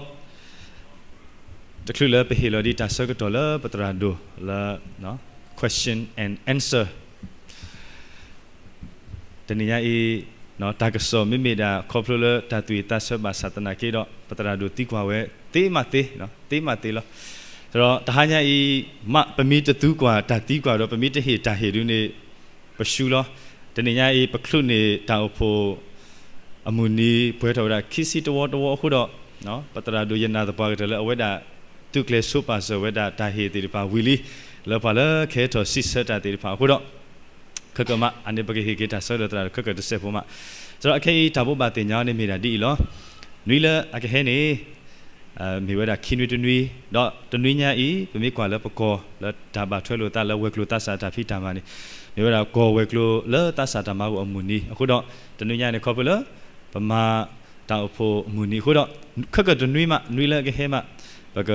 တချုးလၢပဟ့ၣ်လီၤဒံးတၢ်ဆၢကတီၢ်လၢပသရၣ်ဒိၣ်လၢ question and answer တနံၤညါအံၤ တၢ်ကစီၣ်မ့မ့ၢ်ဒၣ်ခီဖျိလၢတၢ်သူၣ်ဝံၣ်သးဆၢဘၣ်ဆၣ်သနာ်က့ဒီး ပသရၣ်ဒိၣ်သံကွၢ်ဝဲသ့မးသ့, သ့မးသ့လီၤ. ဒီးတဟါညါအံၤ မ့ၢ်ပမ့ၢ်တသံကွၢ်တၢ်သံကွၢ်ဒီး ပမ့ၢ်တဟ့ၣ်တၢ်ဟ့ၣ်ဒုန့ၣ် ပရှုံးလီၤ. တနံၤညါအံၤ ပချုးန့ၢ်တၢ်အိၣ်ဖှိၣ် အမုၢ်နံၤပှဲၤထီၣ်ဝဲဒၣ်ခံဆံတဝီတဝီအဃိဒီး ပသရၣ်ဒိၣ်ယနာ်သပှၢ်ကတၢၢ်လၢအဝဲဒၣ် သုးကျဲၤဆိပာ်စၢၤဝဲဒၣ်တၢ်ဟ့ၣ်သ့ၣ်တဖၣ်ဝံၤလံ လၢပှၤလၢကဟဲထီၣ်စံးဆၢတၢ်သ့ၣ်တဖၣ်အဃိဒီး ခဲကမး အန့ၣ်ပကဟ့ၣ်က့ၤတၢ်ဆၢကတီၢ်သရၣ်ဒိၣ်ခဲကတစဲးဖိမး. သရၣ်အခဲအံၤ တၢ်ဘိးဘၣ်သ့ၣ်ညါန့ၣ်မ့ၢ်ဒၣ်ဒ်အံၤလီၤ. နွံလၢအကဟဲန့ၣ် မ့ၢ်ဝဲဒၣ်ခံနွံတနွံ, ဒီးတနွံညါအံၤ ပမ့ၢ်ကွၢ်လၢပကီၢ်လၢတၢ်ဘၣ်ထွဲလိာ်သးလၢဝဲၤကျိၤသးစၢ်တၢ်ဖံးတၢ်မၤန့ၣ် မ့ၢ်ဝဲဒၣ်ကီၢ်ဝဲၤကျိၤလၢသးစၢ်တၢ်မၤဂီၢ်အမုၢ်နံၤအဃိဒီး တနွံညါန့ၣ် ခီဖျိလၢ ပမၤတၢ်အိၣ်ဖှိၣ်အမုၢ်နံၤအဃိဒီး ခဲကတနွံမး နွံလၢအကဟဲမး ပက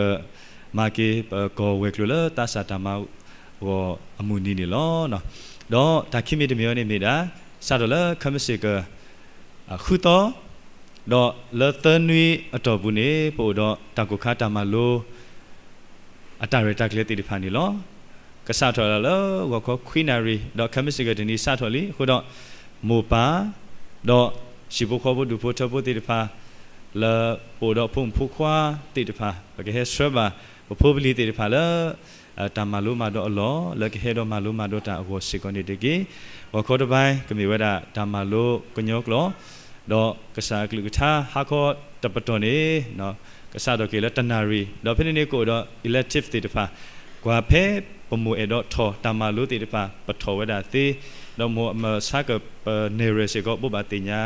မၤက့ၤပကီၢ်ဝဲၤကျိၤလၢသးစၢ်တၢ်မၤဂီၢ်အမုၢ်နံၤန့ၣ်လီၤ. ဒီးတၢ်ခံမံၤတမံၤအံၤန့ၣ်မ့ၢ်ဒၣ် စးထီၣ်လၢခဲမုၢ်ဆ့ၣ်က ဃုသီ, ဒီးလၢသၢနွံအတီၢ်ပူၤန့ၣ် ပအိၣ်ဒီးတၢ်ကိၢ်ခါတၢ်မၤလိ အတၢ်ရဲၣ်တၢ်ကျဲၤသ့ၣ်တဖၣ်န့ၣ်လီၤ. ကစးထီၣ်လၢဂီၤခီခွံနၣ်ရံၣ် ဒီးခဲမုၢ်ဆ့ၣ်ကတနံၤစးထီၣ်လံအဃိဒီး မိၢ်ပၢ် ဒီးဟံၣ်ဖိဃီဖိဒူၣ်ဖိထၢဖိသ့ၣ်တဖၣ် လၢပအိၣ်ဒီးဖိမုၣ်ဖိခွါသ့ၣ်တဖၣ် ပကဟဲဆှၢဘၣ်ပဖိပလံၤသ့ၣ်တဖၣ်လၢ တၢ်မၤလိမၤဒိးအလီၢ် လၢကဟဲဒီးမၤလိမၤဒိးတၢ်အဂီၢ်စ့ၢ်ကီးန့ၣ်တက့ၢ်. ဂီၤခီတဘျီ ကမ့ၢ်ဝဲဒၣ်တၢ်မၤလိကညီကျိာ် ဒီးကစၢ်အကလုၢ်ကထါဟါခီတပတီၢ်န့ၣ် ကစးထီၣ်က့ၤလၢတနၣ်ရံၣ် ဒီးဖဲန့ၣ်န့ၣ်ကအိၣ်ဒီး elective သ့ၣ်တဖၣ် ကွၢ်ဖဲပမိၢ်အဲၣ်ဒိးထီၣ်တၢ်မၤလိသ့ၣ်တဖၣ် ပထီၣ်ဝဲဒၣ်သ့, ဒီးမိၢ်အမၢဆါကပနဲၣ်ရွဲၣ်စ့ၢ်ကီး ဘိးဘၣ်သ့ၣ်ညါ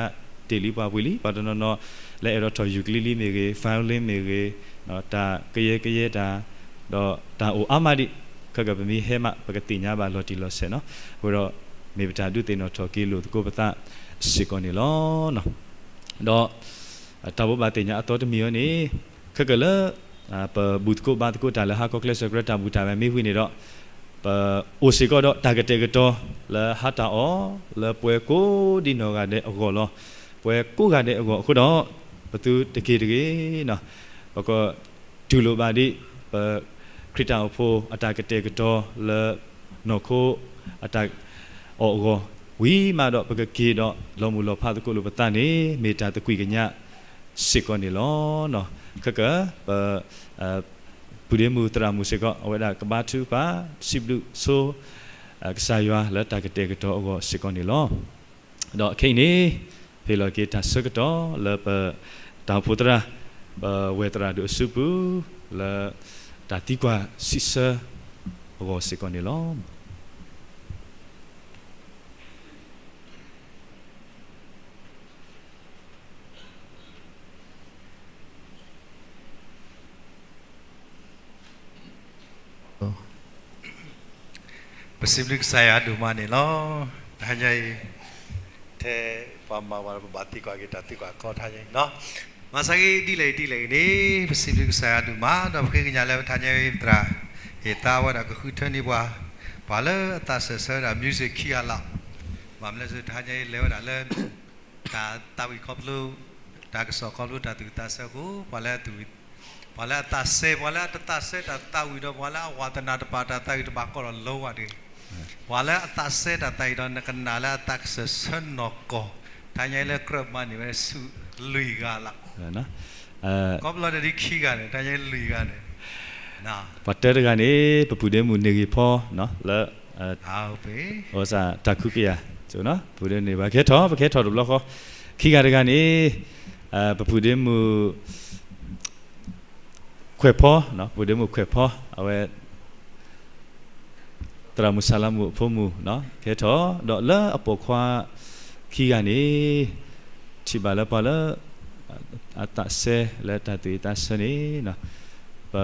တ့ၢ်လံပှၤဝံၤလံ ပှၤတနီၤနီၤ လၢအဲၣ်ဒိးထီၣ်ယူၤကလံၤလံမ့ၢ်ဂ့ၤ violin မ့ၢ်ဂ့ၤ တၢ်ကယဲၢ်ကယဲၢ်တၢ် ဒီးတၢ်အိၣ်အါမးဒံး ခဲကပမ့ၢ်ဟဲမး ပကသ့ၣ်ညါဘၣ်လီၤတံၢ်လီၤဆဲးနီၤ အဃိဒီး မ့ၢ်ပတၢ်ဒုးသ့ၣ်နီၣ်ထီၣ်က့ၤလိာ်သကိးပသးစ့ၢ်ကီးန့ၣ်လီၤ. ဒီး တၢ်ဘိးဘၣ်သ့ၣ်ညါအသီတမံၤအံၤန့ၣ် ခဲကလၢ ပဘူၣ်သကိးဘါသကိးတၢ်လၢဟါခီကျဲးစၢးကရၢတၢ်ဘူၣ်တၢ်ဘါမ့ၢ်ဝံၤန့ၣ်ဒီး ပအိၣ်စ့ၢ်ကီးဒီးတၢ်ကတဲာ်ကတီၤလၢဟါတၢ်အီၣ် လၢပှၤကိးဒံနီၢ်ဂၤဒဲးအဂီၢ်လီၤ. ပှၤကိးဂၤဒဲးအဂီၢ်အဃိဒီး ပသုတက့ၢ်တဂ့ၤ ပကတူၢ်လိာ်ဘၣ်ဒံး ပခရံာ်တၢ်အိၣ်ဖှိၣ်အတၢ်ကတဲာ်ကတီၤလၢ နီၢ်ခိအတၢ်အီၣ်အဂီၢ် ဝံၤမးဒီးပကက့ၤဒီးလီၤမုၢ်လီၤဖးသကိးလိာ်ပသးန့ၣ် မ့ၢ်တၢ်သကွံာ်ကညးစ့ၢ်ကီးန့ၣ်လီၤ. ခဲက ပ ပုၢ်ဒ့မုၣ်သရၣ်မုၣ်စ့ၢ်ကီး အဝဲဒၣ်ကဘါထုကဖၣ် စံးဘျုးဆိ ကစၢ်ယွၤလၢတၢ်ကတဲာ်ကတီၤအဂီၢ်စ့ၢ်ကီးန့ၣ်လီၤ. ဒီးခဲအံၤန့ၣ် ဟ့ၣ်လီၤက့ၤတၢ်ဆၢကတီၢ်လၢပ တၢ်အိၣ်ဖှိၣ်သရၣ် ပဝဲၢ်သရၣ်ဒိၣ်အစုပူၤ လၢ တၢ်သံကွၢ်စံးဆၢအဂီၢ်စ့ၢ်ကီးန့ၣ်လီၤ. ပစံးဘျုးကစၢ်ယွၤဒိၣ်မးန့ၣ်လီၤ. တဟါညါအံၤ ထဲပှၤမၤဝဲ ပဘၣ်သံကွၢ်က့ၤတၢ်သံကွၢ်ခီတဟါညါအံၤ, မၤစၢၤက့ၤဒ်လဲၣ်ဒ်လဲၣ်ဂ့ၤန့ၣ် ပစံးဘျုးကစၢ်ယွၤဒိၣ်မး ဒီးပဃ့ကညးလၢပတဟါညါအံၤ ပသရၣ်ဟ့ၣ်သါဝဲဒၣ်ကဃုထၢန့ၢ်ပှၤ ပှၤလၢအသးစၢၢ်ဆၢဝဲဒၣ် music ခံဂၤလီၤ. ဘၣ်မနုၤလဲၣ် တဟါညါအံၤလဲၤဝဲဒၣ်လၢ တၢ်သးဝံၣ်ခီဖျိ တၢ်ကစီၣ်ခီဖျိတၢ်သူၣ်ဝံၣ်သးဆၢအဃိ ပှၤလၢအသူၣ်ဝံၣ် ပှၤလၢအသးစဲ ပှၤလၢအတသးစဲတၢ်သးဝံၣ်ဒီး ပှၤလၢအဝါသနာတပာ်တၢ်သးဝံၣ်တပာ်ကီးဒီးလီၤဝဲတဂ့ၤ, ပှၤလၢအသးစဲတၢ်သးဝံၣ်ဒီး နကနၣ်လၢအသးကစၢၢ်ဆၢနီၢ်ကီၢ် တဟါညါအံၤလၢကြၢးမၤန့ၢ်ဝဲဆူလွံၢ်ဂၤလီၤ. ကီးဘျီတဒ်ခံဂၤန့ၣ် တဟါညါအံၤလွံၢ်ဂၤန့ၣ် ပှၤတၢတဂၤန့ၣ် ပပုၢ်ဒ့မုၣ်န့ၢ်ဂ့ၤဖီ လၢ တၢ်ခုကယၤ ပပုၢ်ဒ့န့ၢ်ဘၣ် ကဟဲထီၣ် ပကဟဲထီၣ်တဘျီဃီ, ခံဂၤတဂၤန့ၣ် ပပုၢ်ဒ့မုၣ် ခွဲးဖီ, ပပုၢ်ဒ့မုၣ်ခွဲးဖီ အဝဲ သရၣ်မုၣ်ဆၣ်လၤမုၣ်အဖိမုၣ် ကဟဲထီၣ်, ဒီးလၢအပိာ်ခွါခံဂၤန့ၣ် ထံၣ်ဘၣ်လၢပှၤလၢ အသးစဲလၢတၢ်သူၣ်ဝံၣ်သးဆၢန့ၣ် ပ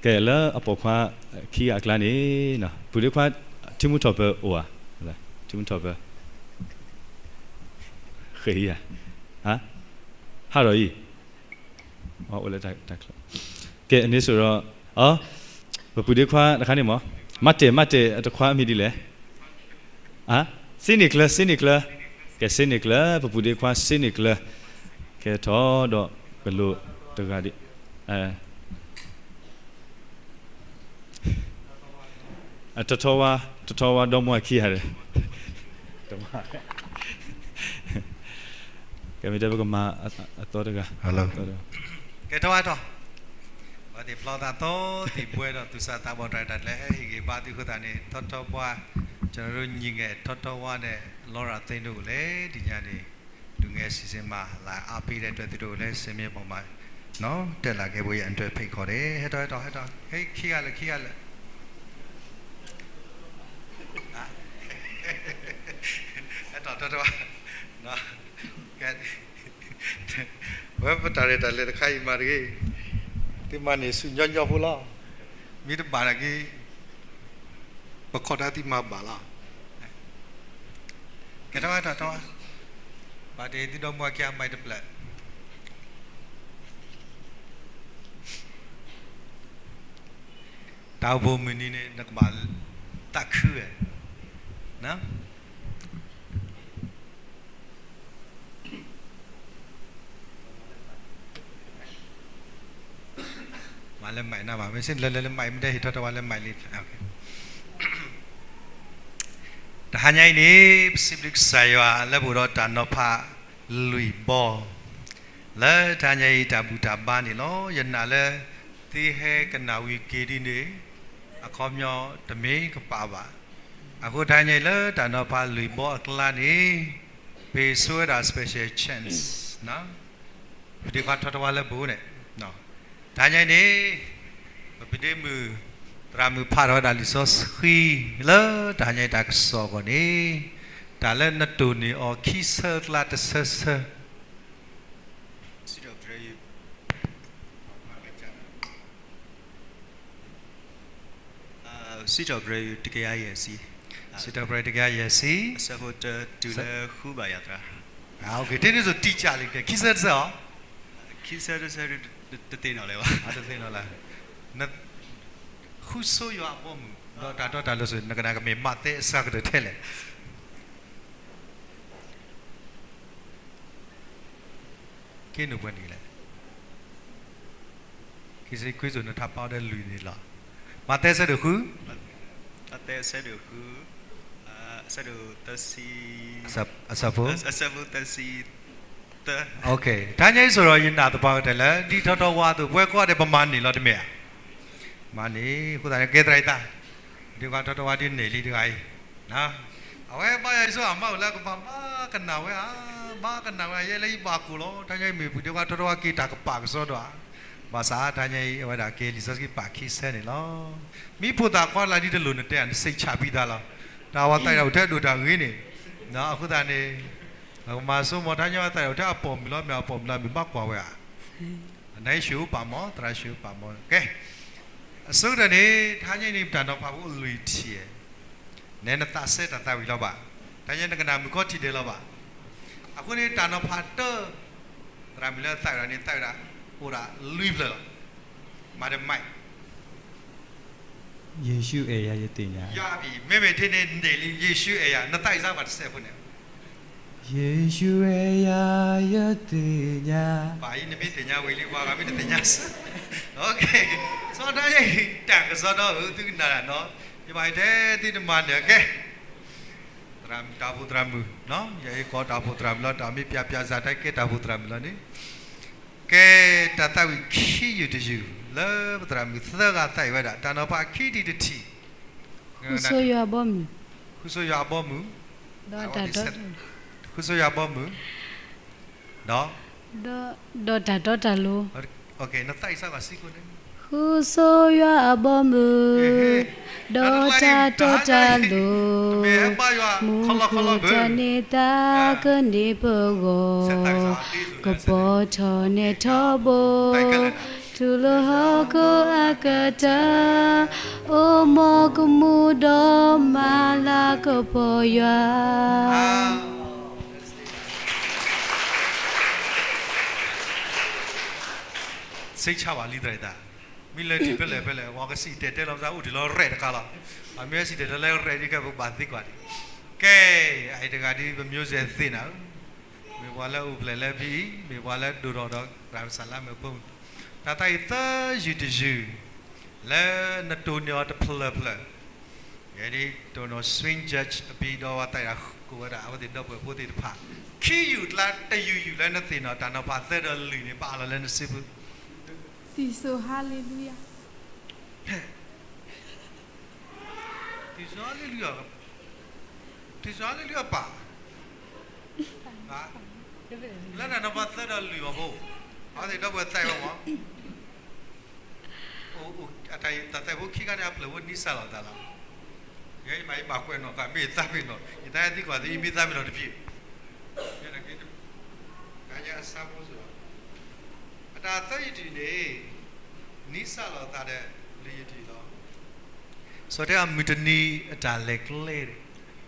ကဲ လၢအပိာ်ခွါခံဂၤအကျါန့ၣ် ပုၢ်ဒ့ခွါ ထံမူထီၣ်ပၢၤအိၣ်ဧါ, ထံမူထီၣ်ပၢၤ ဃဲၤဧါ, ဟးထီၣ်အံၤ အိၣ်လၢတၢ်ချၢ, ကဲ အန့ၣ်ဆိုတော့ ပပုၢ်ဒ့ခွါတခါန့ၣ်မး, မၤတဲာ် မၤတဲာ် အတခွါအမံၤဒ်လဲၣ်, စ့န့ၣ်ကျၢၤ စ့န့ၣ်ကျၢၤ, ကဲ စ့န့ၣ်ကျၢၤ ပပုၢ်ဒ့ခွါ စ့န့ၣ်ကျၢၤ, ကဲထီၣ်ဒီးကလိာ်တဂၤဒ် ထီထီဝါ ထီထီဝါဒီမါဝၤခံဂၤဒီး ကဲ မ့ၢ်တဲပကမၤအသီတဂၤ ကဲထီၣ်ဝါထီၣ်, ပှၤသ့ၣ်ဖျီသးသီသ့ၣ်ဘှဲဒီးသူၣ်စၢ်သးဘီၣ်တၢ်ရဲၣ်တၢ်ကျဲၤဟဲဟ့ၣ်ဂ့ၤဘါသုအဃိသတးန့ၣ် ထီထီဝါ ကျွန်တော်တို့ညီငယ် ထီထီဝါနဲ့ လော်ရသင်းတို့ကိုလည်း ဒီညနေ လူငယ်အစီအစဉ်မှာ လာအားပေးတဲ့အတွက် သူတို့ကိုလည်း စင်မြင့်ပေါ်မှာ နော် တက်လာခဲ့ဖို့ရန်အတွက် ဖိတ်ခေါ်တယ်. ဟဲထီၣ် ဟဲထီၣ် ဟဲထီၣ် ဟဲ ခံဂၤလၢာ် ခံဂၤလၢာ် ဟဲထီၣ် ထီၣ် ထီၣ် နော် ကဲ ဝဲပတၢ်ရဲၣ်တၢ်ကျဲၤတခါအံၤမၤတဂ့ၤ, သုမၤန့ၢ်ဆူညီညီဖိလီၤ. မ့ၢ်တဘၣ်တၢ်က့ ပခီၣ်တၢ်သံမၤဘၣ်လီၤ. ကဲထီၣ်ဝါထီၣ်ထီၣ်ဝါ, ဘၣ်တ့ၢ်သုဒီမါဝၤခံဂၤမၤတဖျၢၣ် တၢ်အိၣ်ဖှိၣ်မုၢ်နံၤန့ၣ် နကဘၣ်သးခုဝဲ, မၤလၢမၤနၢ်ဘၣ် မ့ၢ်စ့ၢ်လၢလၢလၢမၤမ့ၢ်တဲဟ့ၣ်ထီၣ်ထီၣ်ဝဲလၢမၤလံ တဟါညါအံၤန့ၣ် ပစံးဘျုးကစၢ်ယွၤလၢပအိၣ်ဒီးတၢ်နီၤဖးလွံၢ်ဘီ လၢတဟါညါအံၤတၢ်ဘူၣ်တၢ်ဘါန့ၣ်လီၤ. ယနာ်လၢ သုဟဲကနၣ်ဝံၤက့ၤဒ်န့ၣ် အခီပညီတမ့ၢ်ကပာ်ဘၣ်. အဃိတဟါညါအံၤလၢတၢ်နီၤဖးလွံၢ်ဘီအကျါန့ၣ် ပဆိဝဲဒၣ် special chance ပဒ့ခွါထီထီဝါလၢပူၤန့ၣ် တဟါညါအံၤန့ၣ် ပပဒ့မုၣ် သရၣ်မုၣ်ဖးထီၣ်ဝဲဒၣ်လံာ်စီဆှံ လၢတဟါညါအံၤတၢ်ကစီၣ်အဂီၢ်န့ၣ် တၢ်လၢနတိၢ်န့ၢ်အီၤခံဆၢအကျါတဆၢဆၢ စံးထီၣ်ပတြၢၤ တကယၤယဲၢ်ဆံ, စံးထီၣ်ပတြၢၤ တကယၤယဲၢ်ဆံ, အဆၢဖိတၢ တုၤလၢဃုဘၣ်ယၤသရၣ်. တ့န့ၣ်စိၤတံာ်ကၢ်လံ ကဲ ခံဆၢတဆၢအီၤ, ခံဆၢတဆၢ တသ့ၣ်နီၣ်လၢၤဘၣ်, တသ့ၣ်နီၣ်လၢၤ, ဃုဆိယွၤအဘီအမုၢ် ဒီးတၢ်တီတၢ်လိၤစ့ၢ် နကနၣ်ကမ့ၢ် မးသဲအဆၢကတၢၢ်ထဲလဲၣ် က့နုာ်ပှဲၤနံၣ်လဲၣ်, ခံဆံခွံစိၤနထါပာ်အီၤဒီးလွံၢ်နံၣ်လီၤ. မးသဲအဆၢဒိၣ်ဃု, မးသဲအဆၢဒိၣ်ဃု, အဆၢဒိၣ်သၢဆံ, အဆၢဖိ, အဆၢဖိသၢဆံ, တၢ်ညါအံၤဆိဒီး ယနာ်သပှၢ်ကတၢၢ်လၢ ဒ်ထီထီဝါအသိး ပဝဲကိးဂၤဒဲး ပမၤန့ၢ်လီၤတမ့ၢ်ဧါ. မၤန့ၢ်အဃိသတးန့ၣ် ကဲသရၣ်အံၤသး, ဒ့ခွါထီထီဝါဒုးနဲၣ်လံတဂၤအံၤ, အဝဲဘါယွၤအံၤဆိအမါအိၣ်လၢကမၤဘၣ်ကနၣ်ဝဲဧါ, ဘၣ်ကနၣ်ဝဲဧါ ယဲလၢယဘၣ်ကိၢ်လီၤ. တၢ်ညါအံၤမ့ၢ်ပှၤဒ့ခွါထီထီဝါက့ၤတၢ်ကပာ်ကစီဒီဧါ. ဘၣ်ဆၣ်တၢ်ညါအံၤ အဝဲဒၣ်ကဲလံာ်စီဆှံပာ်ခံဆၢန့ၣ်လီၤ. မ့ၢ်ဖိသၣ်ခွါလၢဒ်တလိၣ်နတဲဧါ နစိတ်ချပြီးသားလီၤ. တၢ်ဝဲသးအိၣ်ထဲဒိၣ်တၢ်ဂ့ၤန့ၣ်, အဃိသတးန့ၣ် ပကမၤဆိကမိၣ်တၢ်ညါဝဲသးအိၣ်ထဲအပိာ်မုၣ်လီၤ မ့ၢ်အပိာ်မုၣ်လီၤ မ့ၢ်ဘၣ်ကွၢ်ဝဲဧါ. နရွှေဦးပါမော်, သရၣ်ရွှေဦးပါမော်, ကဲ, အဆိကတၢၢ်န့ၣ် တၢ်ညါအံၤန့ၣ် ပတၢ်နီၤဖးဖိအလွံၢ်ထံၣ်, နဲနသးစဲတၢ်သးဝံၣ်လီၤဘၣ်, တၢ်ညါနကနၣ်မုၣ်ကီၤထံးဒဲးလီၤဘၣ်. အဃိန့ၣ် တၢ်နီၤဖးတၢ်, သရၣ်မုၣ်လၢသးဝံၣ်ဒီးန့ၣ် သးဝံၣ်ဒၣ် အိၣ်ဒၣ်လွံၢ်ဖျၢၣ်လီၤ. မၤတမံၤ ယေရှုအဲၣ်ယၤယသ့ၣ်ညါ, ယၤဘံၣ် မ့မ့ၢ်ထဲန့ၣ်န့ၣ်လံ ယေရှုအဲၣ်ယၤ နသးဝံၣ်စၢ်ပှၤတစဲးဖိန့ၣ်, ယေရှုအဲၣ်ယၤ ယသ့ၣ်ညါ, ဘၣ်အံၤနမ့ၢ်သ့ၣ်ညါဝံၤလံ ပှၤဂၤမ့ၢ်တသ့ၣ်ညါစ့ၢ်, စီၤဒၤယံၤ တၢ်ကစီဒီဧၢ သုကနၣ်ဒၣ်နီၤ, ယဘၣ်ယတဲသုတမၤန့ၣ် ကဲ သရၣ်မုၣ် တၢ်အိၣ်ဖှိၣ်သရၣ်မုၣ်, ယအဲၣ်ကိးတၢ်အိၣ်ဖှိၣ်သရၣ်မုၣ်လီၤ တၢ်မ့ၢ်ပျးပျးစၢ်တၢ်ကဲတၢ်အိၣ်ဖှိၣ်သရၣ်မုၣ်လီၤန့ၣ်, ကဲတၢ်သးဝံၣ်ခံယုၢ်တယုၢ် လၢပသရၣ်မုၣ်သၢဂၤသးဝံၣ်ဝဲဒၣ် တၢ်နီၤဖးခံထံၣ်တထံၣ်, ဃုဆိယွၤအဘီအမုၢ်, ဃုဆိယွၤအဘီအမုၢ်, ဒီးတၢ်တီ, ဃုဆိယွၤအဘီအမုၢ်, ဒီး, ဒီးတၢ်တီတၢ်လိၤ, နသးဝံၣ်စၢ်ဂီၤစံကိန့ၣ်, ဃုဆိယွၤအဘီအမုၢ်, ဒီးတၢ်တီတၢ်လိၤ, မူခိၣ်တၢ်န့ၢ်သါကန့ၢ်ပဂီၢ်, ကပီၤထီၣ်နဲထီဘိ, ထူလၢဟီၣ်ခိၣ်အကတၢၢ်, အိၣ်မူကမူဒီးမၤလၤကပီၤယွၤ စိတ်ချပါလံသရၣ်အံၤသး, မ့ၢ်လၢထံၣ်ဖဲလဲၣ်ဖဲလဲၣ် ပှၤကစံၣ်တဲၤတဲလီၤပသး အိၣ်ဒံးလီၤရဲၣ်တခါလီၤ. အမ့ၢ်စံၣ်တဲၤတဲလီၤလၢရဲၣ်ဒ်ကဲ ပကဘၣ်သံကွၢ်ဒံး, ကဲ, အအံၤတဂၤဒ်ပမျိုးဆက်သ့ၣ်နၤဧၢ, မ့ၢ်ပှၤလၢအိၣ်ဖျဲၣ်လၢဖဲအံၤ မ့ၢ်ပှၤလၢဒိၣ်ထီၣ်ဒီးသရၣ်ကစၢ်လၢမ့ၢ်ဖိ, တၢ်သးဝံၣ်သၢယုၢ်တယုၢ်, လၢနတိၢ်န့ၢ်အီၤတဖျၢၣ်ဖျၢၣ်, ယဲဒ်တိၢ်နီၣ် swing judge အပံၤဒီးဝဲသးယၤကိးဝဲဒၣ် အဝဲသ့ၣ်ဒီပုၢ်ဝဲၢ်ဖိသ့ၣ်တဖၣ်, ခံယုၢ်ကျါတယုၢ်ယုၢ်လၢနသ့ၣ်နီၣ်တၢ်နီၤဖးသၢဒီးလွံၢ်န့ၣ် ပာ်လီၤလၢနစုပူၤ, သံၣ်စိၤဟါလ့လူယၤ, သံၣ်စိၤဟါလ့လူယၤ, သံၣ်စိၤဟါလ့လူယၤပာ် လၢတၢ်နီၤဖးသၢဒီးလွံၢ်မးဖိ, အဝဲသ့ၣ်ဒီပုၢ်ဝဲၢ်သးယၤမး တၢ်သးဖိခံခါန့ၣ် အဖျၢၣ်ဖိနံၣ်စၢ်လီၤသးလီၤ. ယဲယမၤယဘၣ်ကွဲးနီၣ်ဃာ် မ့ၢ်ယသးပ့ၤနီၣ် ယသးဟဲသံကွၢ်သု ယမ့ၢ်သးပ့ၤနီၣ်တဖျၢၣ်, တၢ်ညါအဆါဖိစ့ၢ်ကီး, အတၢ်သၢယုၢ်တယုၢ်န့ၣ် နံၣ်စၢ်လီၤသးဒီးလွံၢ်ယုၢ်တယုၢ်လီၤ. စီၤတဲအီၤမုၢ်တနံၤအတၢ်လဲၤကျဲ,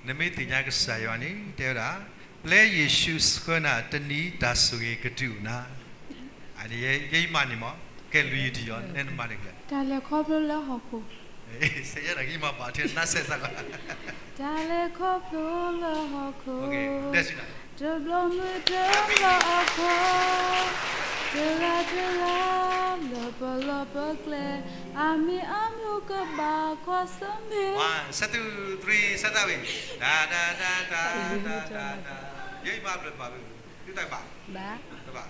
နမ့ၢ်သ့ၣ်ညါကစၢ်ယွၤန့ၣ် တဲဝဲဒၣ်, ပျဲယ့ၣ်ၡူးဆှၢနၤတနံၤ တၢ်ဆိၣ်ဂ့ၤကတုၤနၤ ယဲယမၤန့ၣ်မး, ကဲလွံၢ်ယုၢ်တယုၢ် နဲနမၤန့ၣ်ကျဲ, တၢ်လဲၤခီဖျိလၢဟီၣ်ခိၣ်, စဲယဲဒၣ်ကမၤဘၣ်ထဲနါစဲးစးကီး, တၢ်လဲၤခီဖျိလၢဟီၣ်ခိၣ်, တဘျီမုၢ်တဘျီအဖီ, တဂၤတဂၤလၢပလီၢ်ပကျဲ, အမံၤအမုၢ်ကဘၣ်ကွၢ်ဆၢၣ်မဲာ်, one, two, three, စဲးသးဝံၣ်, တၢ်တၢ်တၢ်တၢ်တၢ်တၢ်တၢ်, ယဲယမၤဘျၢဘၣ်, သုတၢ်ဘၣ်, တဘၣ်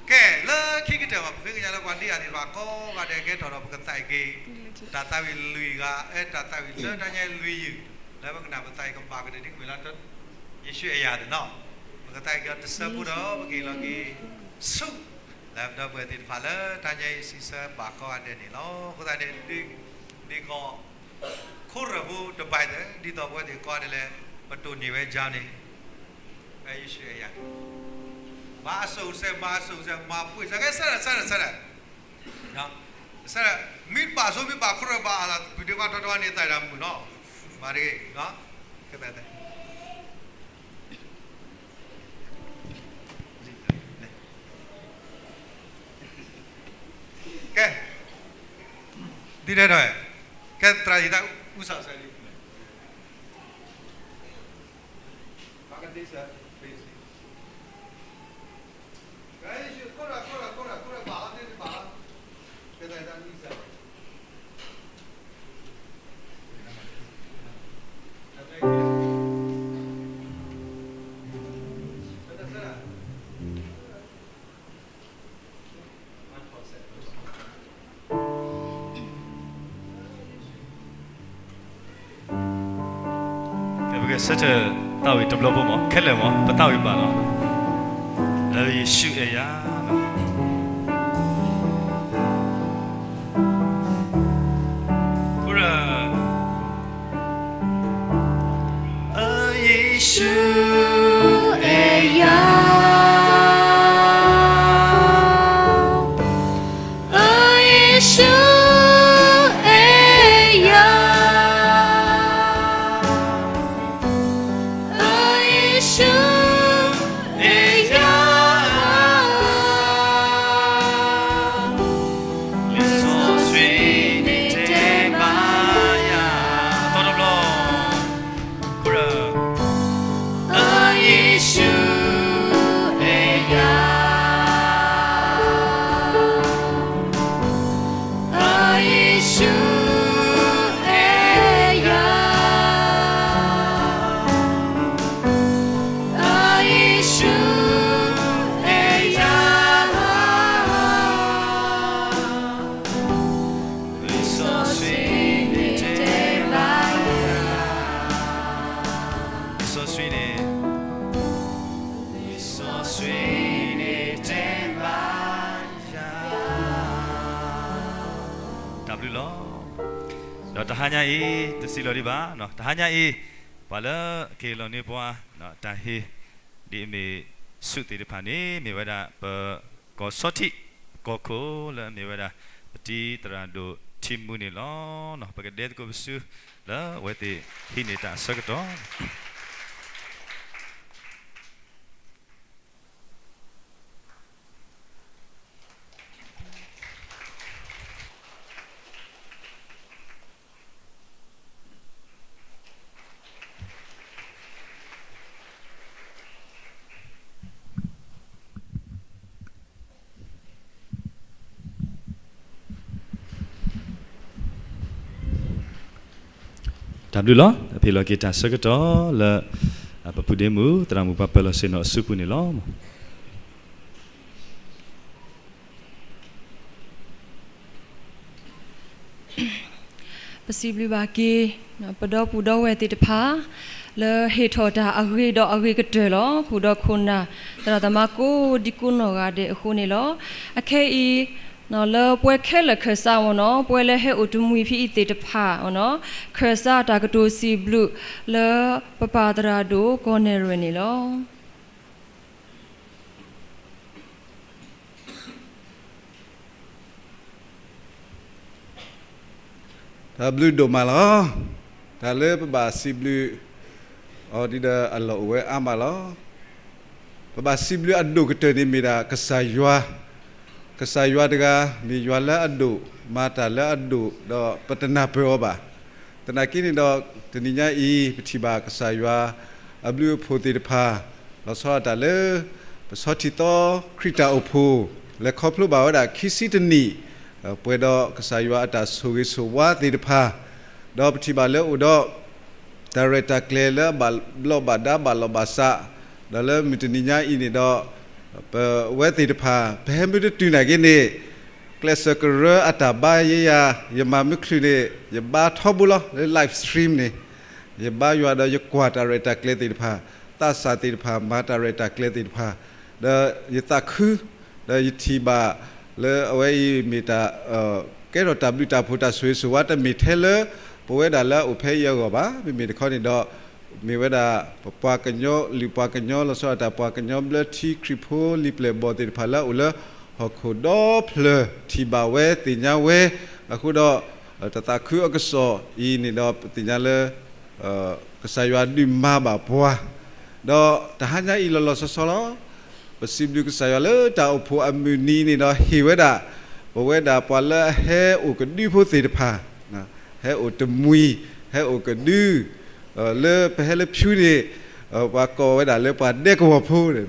ကဲ, လၢခံကတၢၢ်ဘၣ် ပဃ့ကညးလၢပှၤဒ်အံၤသ့ၣ်တဖၣ်ကိးဂၤဒဲး ကဲထီၣ်ဒီးပကသးအံၤက့ၤ, တၢ်သးဝံၣ်လွံၢ်ဂၤ, အဲ တၢ်သးဝံၣ်လၢတၢ်ညါလွံၢ်ယုၢ်, လၢပကနၣ်ပသးအံၤကဘၣ်ကတၢၢ်ဒ်ကွံာ်လၢ ယ့ၣ်ၡူးအဲၣ်ယၤသ့ၣ်နီၤ, ပကသးအံၤက့ၤအီၤတစၢဖိဒီး ပက့ၤလီၤက့ၤဆူ လၢပဒီပုၢ်ဝဲၢ်သ့ၣ်တဖၣ်လၢတၢ်ညါအံၤစံးဆၢဘၣ်ကိးဂၤဒဲးန့ၣ်လီၤ. အဃိသတးန့ၣ် ဒ်, ဒ်ကီး ခိၣ်ရၢၢ်ဖိတဘၣ်သ့ၣ် ဒ်သိးပဝဲသ့ၣ်ကိးဂၤဒဲးလၢ ပတိၢ်န့ၢ်ဝဲကၠီန့ၣ်, ယ့ၣ်ၡူးအဲၣ်ယၤ, မၤအစိၣ်စဲး မၤအစိၣ်စဲး မၤပှ့ၤစဲး ကဲဆၢဒၣ်ဆၢဒၣ်ဆၢဒၣ်, ဆၢဒၣ်, မ့ၢ်ဘၣ်ဆိ မ့ၢ်ဘၣ်ခိၣ်ရၢၢ်ဘၣ်အါလီၤ ပဒ့ခွါထီထီန့ၣ် သးဒၣ်မုာ်နီၤ, မၤတဂ့ၤ, ကဲ, ကဲ, ဒ်လဲၣ်ဒီး, ကဲသရၣ်ယသး အူစၢ်စၢ်လံ, ပကဒ့စၢ်, ကဲ, ခိၣ်ရၢၢ် ခိၣ်ရၢၢ် ခိၣ်ရၢၢ် ခိၣ်ရၢၢ် ဘၣ်လီၤ ဒ့တဘၣ်လီၤ, ကဲသရၣ်ယသး အူစၢ် ကဲ, ကဲ, ဆၢထၢၣ်သးဝံၣ်တဘျီဖိမး ခဲလၢာ်မး ပသးဝံၣ်ဘၣ်လီၤ. လၢယ့ၣ်ၡူးအဲၣ်ယၤ ယ့ၣ်ၡူးအဲၣ်ယၤ ယ့ၣ်ၡူးအဲၣ်ယၤ ယ့ၣ်ၡူးအဲၣ်ယၤ လံာ်စီဆှံန့ၣ်တဲဘၣ်ယၤ အသီတဘျီ ယ့ၣ်ၡူးအဲၣ်ယၤ ယ့ၣ်ၡူးအဲၣ်ယၤ ယ့ၣ်ၡူးအဲၣ်ယၤ လံာ်စီဆှံန့ၣ်တဲဘၣ်ယၤ လံာ်စီဆှံန့ၣ် လံာ်စီဆှံန့ၣ်တဲဘၣ်ယၤ တၢ်ဘျုးလီၤ. ဒီးတဟါညါအံၤ တစံးလီၤဒံးဘၣ်, တဟါညါအံၤ ပှၤလၢအကဟ့ၣ်လီၤန့ၢ်ပှၤ တၢ်ဟ့ၣ် ဒ်အမ့ၢ်ဆူးသ့ၣ်တဖၣ်န့ၣ် မ့ၢ်ဝဲဒၣ် ပကီၢ်ဆီထံး ကီၢ်ခိၣ်လၢအမ့ၢ်ဝဲဒၣ် ပတံၤသရၣ်ဒိၣ်ထံမူန့ၣ်လီၤ. ပကဒဲသကိးပစု လၢအဝဲသ့ၣ်ဟံးန့ၢ်တၢ်အဆၢကတီၢ် တၢ်ဘျုးလီၤ. ပဟ့ၣ်လီၤက့ၤတၢ်ဆၢကတီၢ်လၢ ပပုၢ်ဒ့မုၣ် သရၣ်မုၣ်ပှၤပၢၤလီၢ်ဆ့ၣ်နီၤအစုပူၤန့ၣ်လီၤ. ပစံးဘျုးဘၣ်က့ၤ ပဒီပုၢ်ဒီဝဲၢ်သ့ၣ်တဖၣ် လၢဟ့ၣ်ထီၣ်တၢ်အဂ့ၤဒီးအဂ့ၤကတၢၢ်လီၤ. ဃုာ်ဒီးခိၣ်နၢ် သရၣ်သမါကိးဒံကိးနီၢ်ဂၤဒဲးအဃိန့ၣ်လီၤ. အခဲအံၤ လၢပှၤခဲလၢာ်ခၢၣ်စးမ့ၢ်နီၤ ပှၤလၢဟဲအိၣ်တမှံၤဖဲအံၤသ့ၣ်တဖၣ် ခၢၣ်စးတၢ်ကတိၤစံးဘျုးလၢပပၢ်သရၣ်ဒိၣ်ကီၢ်နဲၣ်ရွဲၣ်န့ၣ်လီၤ. တၢ်ဘျုးဒိၣ်မးလီၤ. တၢ်လၢပဘၣ်စံးဘျုးအီၤဒ်ဒီးအလီၢ်အိၣ်ဝဲအါမးလီၤ. ပဘၣ်စံးဘျုးအဒိၣ်ကတၢၢ်န့ၣ်မ့ၢ်ဒၣ်ကစၢ်ယွၤ, ကစၢ်ယွၤတဂၤ မ့ၢ်ယွၤလၢအဒိၣ်, မၤတၢ်လၢအဒိၣ်, ဒီးပတနၢ်ပၢၢ်အီၤဘၣ်. သနာ်က့န့ၣ်ဒီး တနံၤညါအံၤ ပထံၣ်ဘၣ်ကစၢ်ယွၤအဘျုးအဖှိၣ်သ့ၣ်တဖၣ် လီၤဆီဒၣ်တၢ်လၢ ပဆီထံသီခရံာ်တၢ်အိၣ်ဖှိၣ် လဲၤခီဖျိဘၣ်ဝဲဒၣ်ခံဆံတနံၣ်, ပှဲၤဒီးကစၢ်ယွၤအတၢ်ဆိၣ်ဂ့ၤဆိၣ်ဝါသ့ၣ်တဖၣ်, ဒီးပထံၣ်ဘၣ်လၢအိၣ်ဒီး တၢ်ရဲၣ်တၢ်ကျဲၤလၢအဘၣ်ဘျီးဘၣ်ဒါဘၣ်လီၤဘၣ်စး, ဒီးလၢမုၢ်တနံၤညါအံၤန့ၣ်ဒီး ပဝဲသ့ၣ်တဖၣ် ပဟဲမ့ၢ်တတုၤနာ်က့န့ၣ် ကျဲးစၢးကရၢအတၢ်ဘါယဲယၤ, ယမၤမုၢ်ချုးန့ၣ် ယဘါထီဘိလီၤ လၢ live stream န့ၣ်, ယဘါယွၤဒီးယကွၢ်တၢ်ရဲၣ်တၢ်ကျဲၤသ့ၣ်တဖၣ်, သးစၢ်သ့ၣ်တဖၣ် မၤတၢ်ရဲၣ်တၢ်ကျဲၤသ့ၣ်တဖၣ်, ဒီးယသးခု ဒီးယထံၣ်ဘၣ်လၢအဝဲအံၤမ့ၢ်တၢ် ကဲထီၣ်တၢ်ဘျုးတၢ်ဖှိၣ်တၢ်ဆိၣ်ဂ့ၤဆိၣ်ဝါတမ့ၢ်ထဲလၢ ပဝဲဒၣ်လၢအအိၣ်ဖဲအံၤအဂီၢ်ဘၣ်. မ့မ့ၢ်တခီန့ၣ်ဒီး မ့ၢ်ဝဲဒၣ် ပပှၤကညီ လုၢ်ပှၤကညီ လီၤဆီဒၣ်တၢ်ပှၤကညီဘျၢထံခရံာ်ဖိလံာ်ပျဲၢ်ဘီၣ်သ့ၣ်တဖၣ်လၢအအိၣ်လၢဟီၣ်ခိၣ်ဒီဖျၢၣ် ထံၣ်ဘၣ်ဝဲသ့ၣ်ညါဝဲ, အဃိဒီး တၢ်သးခုအကစီၣ်အံၤန့ၣ်ဒီး ပသ့ၣ်ညါလၢ ကစၢ်ယွၤဒုးမၤဘၣ်ပှၤ, ဒီးတဟါညါအံၤလီၤလီၤဆီဆီလီၤ. ပစံးဘျုးကစၢ်ယွၤလၢတၢ်အိၣ်ဖှိၣ်အမုၢ်နံၤန့ၣ်ဒီး ဟ့ၣ်ဝဲဒၣ် ပဝဲဒၣ်ပှၤလၢအဟဲအိၣ်ကဒုဖိသ့ၣ်တဖၣ်, ဟဲအိၣ်တမှံၤ ဟဲအိၣ်ကဒု, လၢပဟဲလၢဖၠူန့ၣ် ပှၤကိးဝဲဒၣ်လၢပှၤဒဲကဝီၤဖိန့ၣ်,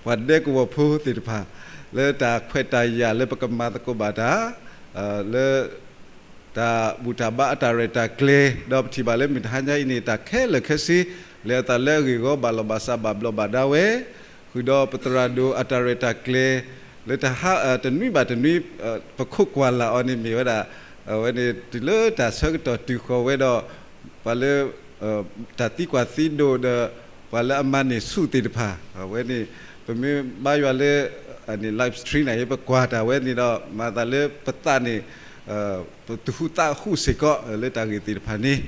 ပှၤဒဲကဝီၤဖိသ့ၣ်တဖၣ် လၢတၢ်ခွဲးတၢ်ယာ်လၢပကမၤသကိးဘၣ်တၢ် လၢ တၢ်ဘူၣ်တၢ်ဘါအတၢ်ရဲၣ်တၢ်ကျဲၤ, ဒီးပထံၣ်ဘၣ်လၢမုၢ်တဟါညါအံၤန့ၣ် တၢ်ခဲလၢာ်ခဲဆ့ လဲၤအသးလၢအဂ့ၢ်အဂီၢ် ဘၣ်လီၤဘၣ်စးဘၣ်ဘျီးဘၣ်ဒါဝဲ, ဃုာ်ဒီးပသရၣ်ဒိၣ်အတၢ်ရဲၣ်တၢ်ကျဲၤ လၢတဟါ တနွံဘၣ်တနွံ ပခိးကွၢ်လၢ်အီၤန့ၣ်မ့ၢ်ဝဲဒၣ် အဝဲန့ၣ်တုၤလၢတၢ်ဆၢကတီၢ်တုၤဃီၤဝဲဒီး ပှၤလၢ တၢ်သံကွၢ်သံဒိးဒီး ပှၤလၢအမၤန့ၢ်ဆူၣ်သ့ၣ်တဖၣ် အဝဲန့ၣ် ပမ့ၢ်ဘါယွၤလၢ live stream န့ၣ် ပကွၢ်တၢ်ဝဲန့ၣ်ဒီး မၤသးလၢပသးန့ၣ် ပသူၣ်ဟူးသးဟူးစ့ၢ်ကီး လၢတၢ်ဂ့ၢ်သ့ၣ်တဖၣ်န့ၣ်,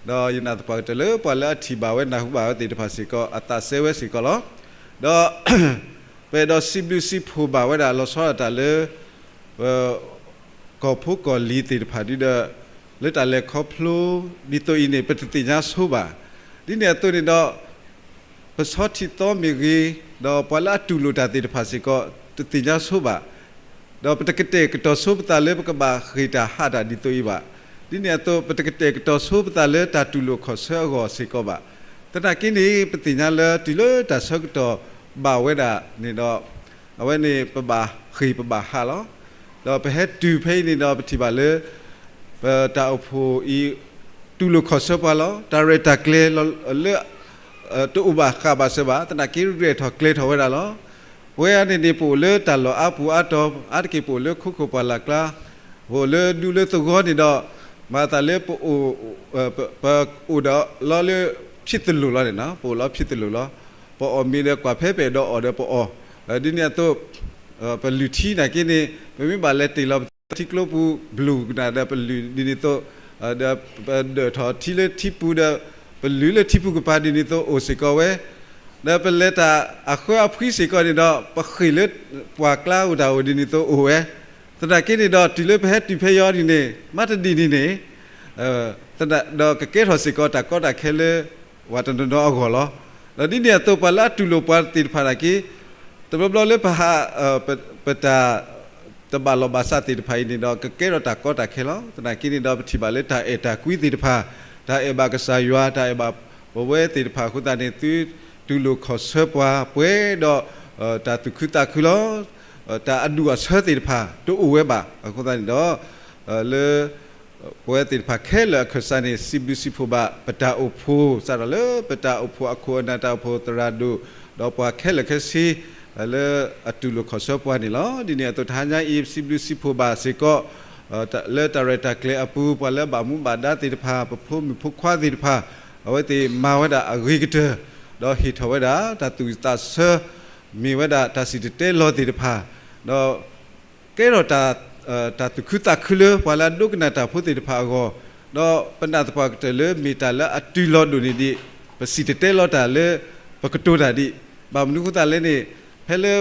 ဒီးယနာ်သပှၢ်ကတၢၢ်လၢပှၤလၢအထံၣ်ဘၣ်ဝဲနၢ်ဟူဘၣ်ဝဲသ့ၣ်တဖၣ်စ့ၢ်ကီး အသးစဲဝဲစ့ၢ်ကီးလီၤ. ဒီး ပအဲၣ်ဒိးစံးဘျုးစံးဖှိၣ်ဘၣ်ဝဲဒၣ်လီၤဆီဒၣ်တၢ်လၢ ပ ကီၢ်ဖိကီၢ်လံၤသ့ၣ်တဖၣ်ဒ်ဒီး လၢတၢ်လဲၤခီဖျိဒ်သိးအံၤန့ၣ် ပတသ့ၣ်ညါဆိဘၣ်. ဒ်န့ၣ်အသိးန့ၣ်ဒီး ပဆီထံၣ်သီမ့ၢ်ဂ့ၤ, ဒီးပှၤလၢအတူၢ်လိာ်တၢ်သ့ၣ်တဖၣ်စ့ၢ်ကီး တသ့ၣ်ညါဆိဘၣ်. ဒီးပတကတဲာ်ကတီၤဆိပသးလၢပကဘၣ်ဃ့ၢ်တၢ်ဟးတၢ်ဒ်သိးအံၤဘၣ်. ဒ်န့ၣ်အသိး ပတကတဲာ်ကတီၤဆိပသးလၢတၢ်တူၢ်လိာ်ခီၣ်ဆၢအဂီၢ်စ့ၢ်ကီးဘၣ်. သနာ်က့န့ၣ် ပသ့ၣ်ညါလၢတုၤလၢတၢ်ဆၢကတီၢ်ဘၣ်ဝဲဒၣ်န့ၣ်ဒီး အဝဲန့ၣ်ပဘၣ်ဃ့ၢ်ပဘၣ်ဟးလီၤ. ဒီးပဟဲတုၤဖဲအံၤန့ၣ်ဒီး ပထံၣ်ဘၣ်လၢ ပတၢ်အိၣ်ဖှိၣ်အံၤ တူၢ်လိာ်ခီၣ်ဆၢပှၤလီၤ. တၢ်ရဲၣ်တၢ်ကျဲၤလၢ တအိၣ်ဘၣ်ဃးဘၣ်စၢၤဘၣ်, သနာ်က့ရဲၣ်ထီၣ်ကျဲၤထီၣ်ဝဲဒၣ်လီၤ. ပဝဲအံၤန့ၣ်န့ၣ် ပအိၣ်လၢတၢ်လီၢ်အါပူၤအါတီၤ, အါတက့ၢ်ပအိၣ်လၢခိခိၣ်ပှၢ်လၢ်ကျါ, ပအိၣ်လၢဒူလၢသဝီန့ၣ်ဒီး မၤသးလၢပအိၣ် ပအိၣ်ဒီးလီၤလၢဖံးသလိာ်လီၤန့ၣ်, ပအိၣ်လီၤဖံးသလိာ်လီၤ. ပအီၣ်မ့ၤဒီးကွၢ်ဖဲပအဲၣ်ဒိးအီၣ်ဒီးပအီၣ်, ဒ်န့ၣ်အသိး ပလုၢ်ထံနာ်က့န့ၣ် ပမ့ၢ်ဘၣ်လဲၤတ့ၢ်လီၤပသးလၢထံကျိပူၤ ဘျုးကနၣ်ဒီးပလုၢ်ဒ်န့ၣ်အသိး, ဒီးပဒၢးထီၣ်ထံလၢထံပူၤဒီး ပလုၢ်လၢထံပူၤကပၤဒ်န့ၣ်အသိးအိၣ်စ့ၢ်ကီးဝဲ, ဒီးပလဲၤတၢ်အဃၢအဖှံစ့ၢ်ကီးန့ၣ်ဒီး ပဃ့ၢ်လၢပှၢ်ကျါအိၣ်တၢ်အိၣ်ဒ်န့ၣ်အသိးအိၣ်ဝဲ. သနာ်က့န့ၣ်ဒီး တုၤလၢပဟဲတုၤဖဲအံၤဒ်န့ၣ် မၤတဒ်န့ၣ်န့ၣ် ဒီးကကဲထီၣ်စ့ၢ်ကီးတၢ်ကီတၢ်ခဲလၢ ပှၤတနီၤနီၤအဂီၢ်လီၤ. ဒီးဒ်န့ၣ်အသိး ပှၤလၢအတူၢ်လိာ်ပှၤသ့ၣ်တဖၣ်နာ်က့ တဘျီဘျီလၢပဟး ပတၢ်တဘၣ်လီၢ်ဘၣ်စးသ့ၣ်တဖၣ်အံၤန့ၣ်ဒီး ကကဲထီၣ်တၢ်ကီတၢ်ခဲလီၤ. သနာ်က့န့ၣ်ဒီး ပထံၣ်ဘၣ်လၢတၢ်အဲၣ်တၢ်ကွံသ့ၣ်တဖၣ်, တၢ်အဲၣ်ဘၣ်ကစၢ်ယွၤ, တၢ်အဲၣ်ဘၣ်ပဝဲသ့ၣ်တဖၣ်အဃိသတးန့ၣ် သုတူၢ်လိာ်ခီၣ်ဆၢပှၤပှဲၤဒီး တၢ်သူၣ်ခုသးခုလီၤ. တၢ်အဒူၣ်အဆၢသ့ၣ်တဖၣ်တအိၣ်ဝဲဘၣ်. အဃိသတးန့ၣ်ဒီး လၢ ပဝဲသ့ၣ်တဖၣ်ခဲလၢာ်အခၢၣ်စးန့ၣ် စံးဘျုးစံးဖှိၣ်ဘၣ်ပတၢ်အိၣ်ဖှိၣ် စးထီၣ်လၢပတၢ်အိၣ်ဖှိၣ်အခိၣ်အနၢ် တၢ်အိၣ်ဖှိၣ်သရၣ်ဒိၣ် ဒီးပှၤခဲလၢာ်ခဲဆ့ လၢအတူၢ်လိာ်ခီၣ်ဆၢပှၤန့ၣ်လီၤ. ဒ်န့ၣ်အသိးတဟါညါအံၤ ပစံးဘျုးစံးဖှိၣ်ဘၣ်စ့ၢ်ကီး လၢတၢ်ရဲၣ်တၢ်ကျဲၤအပူၤ ပှၤလၢအဘၣ်မူဘၣ်ဒါသ့ၣ်တဖၣ် ပဖိမုၣ်ဖိခွါသ့ၣ်တဖၣ် အဝဲသ့ၣ်မၤဝဲဒၣ်အဂ့ၤကတၢၢ် ဒီးဟ့ၣ်ထီၣ်ဝဲဒၣ် တၢ်သူၣ်ဝံၣ်သးဆၢ မ့ၢ်ဝဲဒၣ်တၢ်စံၣ်တဲၤတဲလီၤသ့ၣ်တဖၣ် ဒီး ကဲထီၣ် တၢ်သူၣ်ခုသးခုလၢပှၤလၢအဒိကနၣ်တၢ်ဖိသ့ၣ်တဖၣ်အဂီၢ်, ဒီးပနာ်သပှၢ်ကတၢၢ်လၢမ့ၢ်တၢ်လၢအတုၤလီၤဒိၣ်န့ၢ်ဒံး ပစံၣ်တဲၤတဲလီၤတၢ်လၢ ပကတိၤတၢ်ဒံး, ဘၣ်မနုၤအဃိသတးလဲၣ်န့ၣ် ဖဲလၢ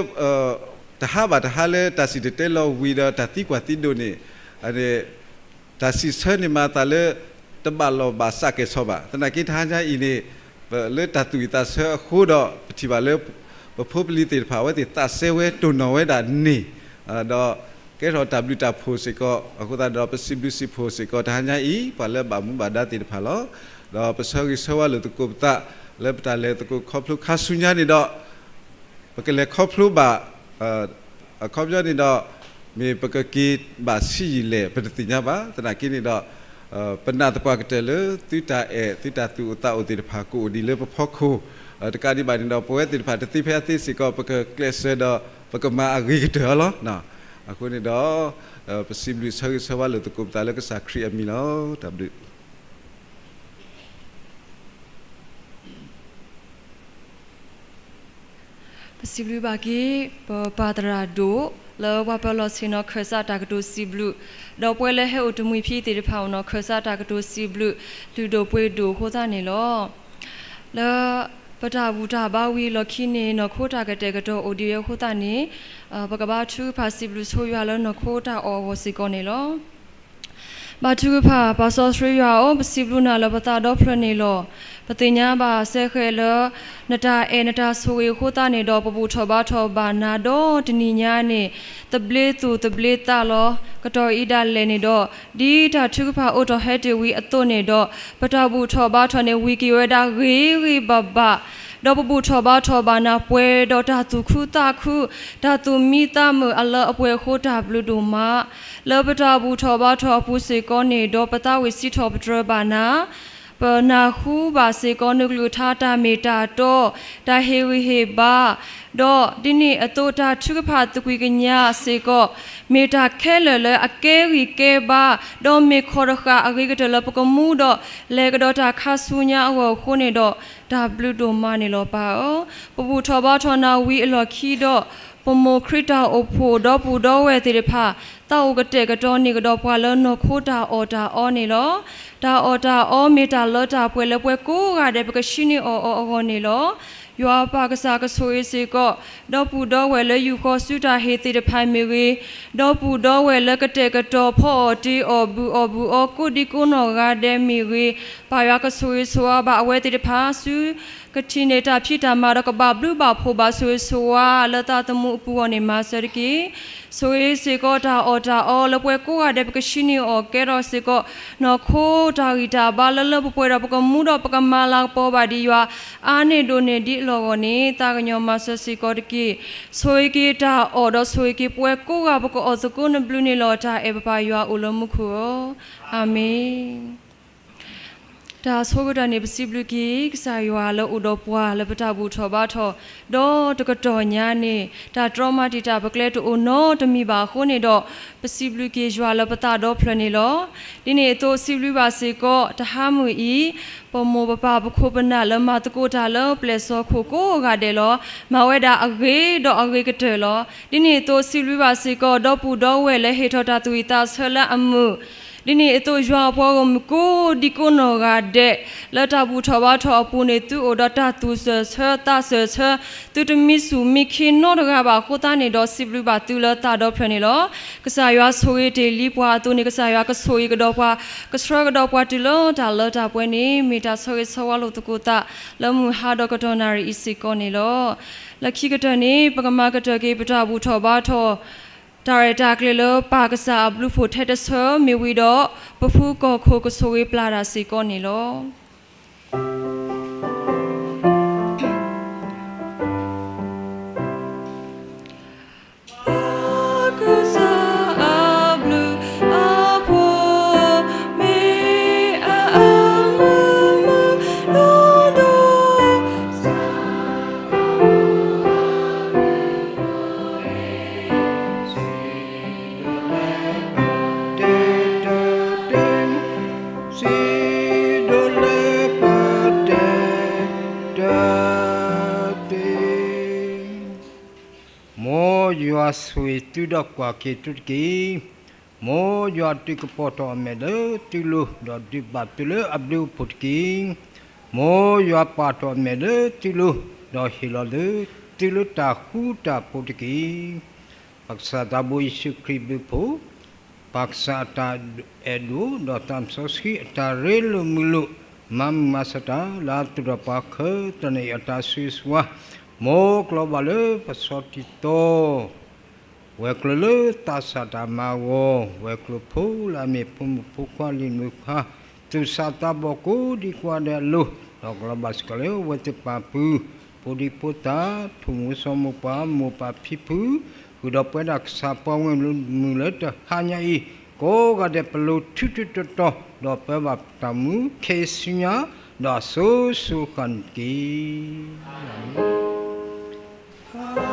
တဟါဘၣ်တဟါလၢတၢ်စံၣ်တဲၤတဲလီၤဝံၤဒီးတၢ်သံကွၢ်သံဒိးန့ၣ် တၢ်စံးဆၢန့ၣ်မၤသးလၢ တဘၣ်လီၢ်ဘၣ်စးကဲၣ်ဆိးဘၣ်. သနာ်က့တဟါညါအံၤန့ၣ် လၢတၢ်သူၣ်ဝံၣ်သးဆၢအဃိဒီး ပထံၣ်ဘၣ်လၢ ပဖိပလံၤသ့ၣ်တဖၣ် အဝဲသ့ၣ်သးစဲဝဲတိၢ်နီၣ်ဝဲဒၣ်န့ၣ် ဒီးကဲထီၣ်တၢ်ဘျုးတၢ်ဖှိၣ်စ့ၢ်ကီး အဃိသတးဒီး ပစံးဘျုးစံးဖှိၣ်စ့ၢ်ကီးတဟါညါအံၤ ပှၤလၢအဘၣ်မူဘၣ်ဒါသ့ၣ်တဖၣ်လီၤ. ဒီးပဆၢဂ့ၤဆၢဝါလိာ်သကိးပသး လၢပတၢ်လဲၤသကိးခီဖျိခါဆူညါန့ၣ်ဒီး ပကလဲၤခီဖျိဘၣ် အခီပညီန့ၣ်ဒီး မ့ၢ်ပကက့ၤဘၣ်ဆံးယံာ်လဲၣ် ပတသ့ၣ်ညါဘၣ်. သနာ်က့န့ၣ်ဒီး ပနာ်သပှၢ်ကတၢၢ်လၢ သုတၢ်အဲၣ် သုတၢ်သူၣ်အိၣ်သးအိၣ်သ့ၣ်တဖၣ် ကအိၣ်ဒံးလၢပဖီခိၣ် တကးဒံးဘၣ်န့ၣ်ဒီး ပဝဲသ့ၣ်တဖၣ်တသ့ဖဲအသ့စ့ၢ်ကီး ပကကျဲးစၢးဒီး ပကမၤအဂ့ၤကတၢၢ်အီၤလီၤ. အဃိန့ၣ်ဒီး ပစံးဘျုးဆၢဂ့ၤဆၢဝါလိာ်သကိးပသးလၢကစၢ်ခရံာ်အမံၤလီၤ. တၢ်ဘျုး ပစံးဘျုးဘၣ်က့ၤ ပပၢ်သရၣ်ဒိၣ် လၢပှၤပၢၤလီၢ်ဆ့ၣ်နီၤခၢၣ်စးတၢ်ကတိၤစံးဘျုး, ဒီးပဝဲလၢဟဲအိၣ်တမှံၤဖဲသ့ၣ်တဖၣ်အိၣ်နီၤခၢၣ်စးတၢ်ကတိၤစံးဘျုး လုၢ်ဒိၣ်ပှ့ၤဒိၣ်အဃိသတးန့ၣ်လီၤ. လၢပတၢ်ဘူၣ်တၢ်ဘါဝံၤအလီၢ်ခံန့ၣ် နီၢ်ခိတၢ်ကတဲာ်ကတီၤအိၣ်ဒံးဝဲအဃိသတးန့ၣ် ပကဘါထုကဖၣ်စံးဘျုးဆိယွၤလၢနီၢ်ခိတၢ်အီၣ်အဂီၢ်စ့ၢ်ကီးန့ၣ်လီၤ. ဘါထုကဖၣ် ပၢ်စီဆှံယွၤဧၢ, ပစံးဘျုးနၤလၢပသးဒီဖျၢၣ်န့ၣ်လီၤ. ပသ့ၣ်ညါဘၣ်စဲဃဲးလၢ နတၢ်အဲၣ်နတၢ်ဆိၣ်ဂ့ၤအဃိသတးန့ၣ်ဒီး ပဘူၣ်ထီၣ်ဘါထီၣ်ဘၣ်နၤဒီတနံၤညါန့ၣ် သဘျ့သူၣ်သဘျ့သးလီၤ. ကတီၢ်အံၤဒၣ်လဲာ်န့ၣ်ဒီး ဒ်တၢ်ထုကဖၣ်အိးထီၣ်ဟဲတ့ၢ်ဝံၤအသိးန့ၣ်ဒီး ပတၢ်ဘူၣ်ထီၣ်ဘါထီၣ်န့ၣ် ဝံၤက့ၤဝဲဒၣ်ဂ့ၤဂ့ၤဘၣ်ဘၣ်, ဒီးပဘူၣ်ထီၣ်ဘါထီၣ်ဘၣ်နၤပှဲၤဒီးတၢ်သူၣ်ခုသးခု, တၢ်သူၣ်မံသးမုာ်အလၢအပှဲၤအဃိတၢ်ဘျုးဒိၣ်မး လၢပတၢ်ဘူၣ်ထီၣ်ဘါထီၣ်အပူၤစ့ၢ်ကီးန့ၣ်ဒီး ပသးဝံၣ်စံးထီၣ်ပတြၢၤဘၣ်နၤ, ပနၢ်ဟူဘၣ်စ့ၢ်ကီး နကလုၢ်ကထါတၢ်မ့ၢ်တၢ်တီ, တၢ်ဟ့ၣ်ဂံၢ်ဟ့ၣ်ဘါ, ဒီးဒ်န့ၣ်အသိးတၢ်ထုကဖၣ်သကွံာ်ကညးစ့ၢ်ကီး, မ့ၢ်တၢ်ခဲလၢာ်လၢအကဲဂံၢ်ကဲဘါ, ဒီးမ့ၢ်ခီၣ်တဃာ်အဂ့ၤကတၢၢ်လၢပကမူဒီး လဲၤကဒီးတၢ်ခါဆူညါအဂီၢ်အဃိန့ၣ်ဒီး တၢ်ဘျုးဒိၣ်မးန့ၣ်လီၤပၢ်ဧၢ. ပဘူၣ်ထီၣ်ဘါထီၣ်နၤဝံၤအလီၢ်ခံဒီး ပမိၢ်ခရံာ်တၢ်အိၣ်ဖှိၣ်ဒီပုၢ်ဒီဝဲၢ်သ့ၣ်တဖၣ် သးအိၣ်ကတဲာ်ကတီၤန့ၢ်ကဒီးပှၤလၢနီၢ်ခိတၢ်အီၣ်တၢ်အီန့ၣ်လီၤ. တၢ်အီၣ်တၢ်အီမ့ၢ်တၢ်လၢတၢ်ပှဲၤလၢပှၤကိးဂၤဒဲး ပကဆှံန့ၢ်အီၣ်အီၤအဂီၢ်န့ၣ်လီၤ. ယွၤပၢ်ကစၢ်ကဆိၣ်ဂ့ၤစ့ၢ်ကီး ဒီပုၢ်ဒီဝဲၢ်လၢယူၢ်ဃီၤဆူတၢ်ဟ့ၣ်သ့ၣ်တဖၣ်မ့ၢ်ဂ့ၤ, ဒီပုၢ်ဒီဝဲၢ်လၢကတဲာ်ကတီၤဖီအီၣ်တ့အီၣ်ဘုၣ်အီၣ်ဘုၣ်အီကိးဒံကိးနီၢ်ဂၤဒဲးမ့ၢ်ဂ့ၤ, ပၢ်ယွၤကဆိၣ်ဂ့ၤဆိၣ်ဝါဘၣ်အဝဲသ့ၣ်တဖၣ်ဆူ ကထံၣ်န့ၢ်တၢ်ဖံးတၢ်မၤဒီးကဘၣ်ဘျုးဘၣ်ဖှိၣ်ဘၣ်ဆိၣ်ဂ့ၤဆိၣ်ဝါလၢသးသမူအပူၤအဂီၢ်န့ၣ် မၤစၢၤတက့ၢ်. ဆိၣ်ဂ့ၤစ့ၢ်ကီးတၢ်အီၣ်တၢ်အီလၢပှၤကိးဂၤဒဲး ပကဆှံန့ၢ်အီၣ်ကဲထီၣ်စ့ၢ်ကီး နီၢ်ခိတၢ်ဂံၢ်တၢ်ဘါလၢလၢပှဲၤပှဲၤဒီး ပကမူဒီးပကမၤလၤကပီၤဘၣ်ဒံးယွၤ အါန့ၢ်ဒိၣ်န့ၢ်ဒံးအလီၢ်အဂီၢ်န့ၣ် သးကညီၤမၤစၢၤစ့ၢ်ကီးတက့ၢ်. ဆိၣ်ဂ့ၤက့ၤတၢ်အီၣ်ဒီးဆိၣ်ဂ့ၤက့ၤပှၤကိးဂၤ ပကအီၣ်သကိးနဘျုးန့ၣ်လီၤ. တၢ်အဲၣ်ပပၢ်ယွၤအိၣ်လၢမူခိၣ်ဧၢ, အၤမ့ၣ်. တၢ်ဆိကတၢၢ်န့ၣ် ပစံးဘျုးက့ၤ ကစၢ်ယွၤလၢအိၣ်ဒီးပှၤလၢပတၢ်ဘူၣ်ထီၣ်ဘါထီၣ် ဒီးတကတီၢ်ညါန့ၣ် တၢ်တြီမၤတံာ်တာ်ပကျဲတအိၣ်နီတမံၤဘၣ်အဃိန့ၣ်ဒီး ပစံးဘျုးက့ၤယွၤလၢပသးဒီဖျၢၣ်န့ၣ်လီၤ. ဒ်န့ၣ်အသိးစံးဘျုးဘၣ်စ့ၢ်ကီး တဟါမုၢ်အံၤ ပမိၢ်ပပၢ်ပခိၣ်ပနၢ်လၢမၤသကိးတၢ်လၢပျဲၢ်စီၤခိၣ်ကိးဂၤဒဲးလီၤ. မၤဝဲဒၣ်အဂ့ၤဒီးအဂ့ၤကတၢၢ်လီၤ. ဒ်န့ၣ်အသိးစံးဘျုးဘၣ်စ့ၢ်ကီး ဒီပုၢ်ဒီဝဲၢ်လၢဟ့ၣ်ထီၣ်တၢ်သူၣ်ဝံၣ်သးဆၢလၢအမုာ် ဒ်န့ၣ်အသိးယွၤအပှၤဂီၢ်မုၢ်ကိးဒံကိးနီၢ်ဂၤဒဲး လၢတၢ်ဘူၣ်ထီၣ်ဘါထီၣ်အပူၤန့ၣ် သုအိၣ်ဒီးတၢ်သူၣ်စၢၤဆၢသးစၢၤဆၢ, သုတမံစူၢ်မံခ့နီတဂၤဘၣ်အဃိသတးန့ၣ်ဒီး စံးဘျုးဘၣ်သုလၢသးဒီဖျၢၣ်န့ၣ်လီၤ. ကစၢ်ယွၤဆိၣ်ဂ့ၤတ့ၢ်လံပှၤအသိးန့ၣ် ကစၢ်ယွၤကဆိၣ်ဂ့ၤကဒီးပှၤ ကဆှၢကဒီးပှၤတုၤလၢတၢ်လၢတၢ်ပှဲၤန့ၣ် မ့ၢ်တၢ်ဆိၣ်ဂ့ၤဆိၣ်ဝါလိာ်သကိးသး လၢမုၢ်ဟါဒီးကတီၢ်နၣ်ရံၣ်အံၤစ့ၢ်ကီးန့ၣ်လီၤ. လၢခံကတၢၢ်န့ၣ် ပကမၤကတၢၢ်က့ၤ ပတၢ်ဘူၣ်ထီၣ်ဘါထီၣ် တၢ်ရဲၣ်တၢ်ကျဲၤလၢပၢ်ကစၢ်အဘျုးဖှိၣ်ထဲတဆၢမ့ၢ်ဝံၤဒီး ပဖုကီၢ်ခိၣ်ကဆိၣ်ဂ့ၤပျၢ်တၢ်စ့ၢ်ကီးန့ၣ်လီၤ. ပၢ်ကစၢ်အဘျုးအဖှိၣ် မ့ၢ်အအမုာ်မုာ်ဒိၣ်ဒိၣ် စံးဒိၣ်လၢပတဲတၢ်တ့, မ်ယွၤဆိၣ်ဂ့ၤသုဒီးကွၢ်က့ၤသုတက့ၢ်. မ်ယွၤဒုးကပီၤထီၣ်အမဲာ်လၢသုလိၤ, ဒီးဒုးဘၣ်သုလၢအဘျုးအဖှိၣ်တက့ၢ်. မ်ယွၤပာ်ထီၣ်အမဲာ်လၢသုလိၤ, ဒီးဟ့ၣ်လီၤသုလၢတၢ်ဃူတၢ်ဖိးတက့ၢ်. ပကစၢ်သးဘိယ့ၣ်ၡူးခရံာ်ဘျုးဖှိၣ်, ပၢ်ကစၢ်အတၢ်အဲၣ်ဒိၣ်, ဒီးသးစီဆှံအတၢ်ရ့လိာ်မုာ်လိာ်, မၤမုာ်မၤစၢၤတၢ်လၢအသူၣ်ဒီးပှၤခဲတနံၤအံၤအတၢ်ဆိၣ်ဂ့ၤဆိၣ်ဝါ, မ်ကျီဘၣ်လၢပဆီတံၢ်သီ ဝဲၤကျိၤလၢသးစၢ်တၢ်မၤဂီၤ, ဝဲၤကျိၤဖိလၢအမ့ၢ်ဖိမုၣ်ဖိခွါလံၤမုၣ်ခွါ, သူၣ်စၢ်သးဘီၣ်ကိးဒံကိးဂၤဒဲးအလိၤ, ဒီးကလီၤဘၣ်စ့ၢ်ကီးလၢအဝဲသ့ၣ်ပာ်ဖု, ဖိဒံဖိသၣ်, ထိၣ်မူစီၤမိၢ်ပှၢ်မိၢ်ပၢ်ဖံဖု, ဃုာ်ဒီးပဝဲဒၣ်ကစၢ်ပှၤဂီၢ်မုၢ်လၢတဟါညါအံၤ, ကိးဂၤဒဲးပလိၤထူထူတီတီ, ဒီးပၢဘၣ်ပတၢ်မူခဲအံၤဆူညါ, ဒီးအစိၤစိၤဃၣ်ဃၣ်န့ၣ်တက့ၢ်.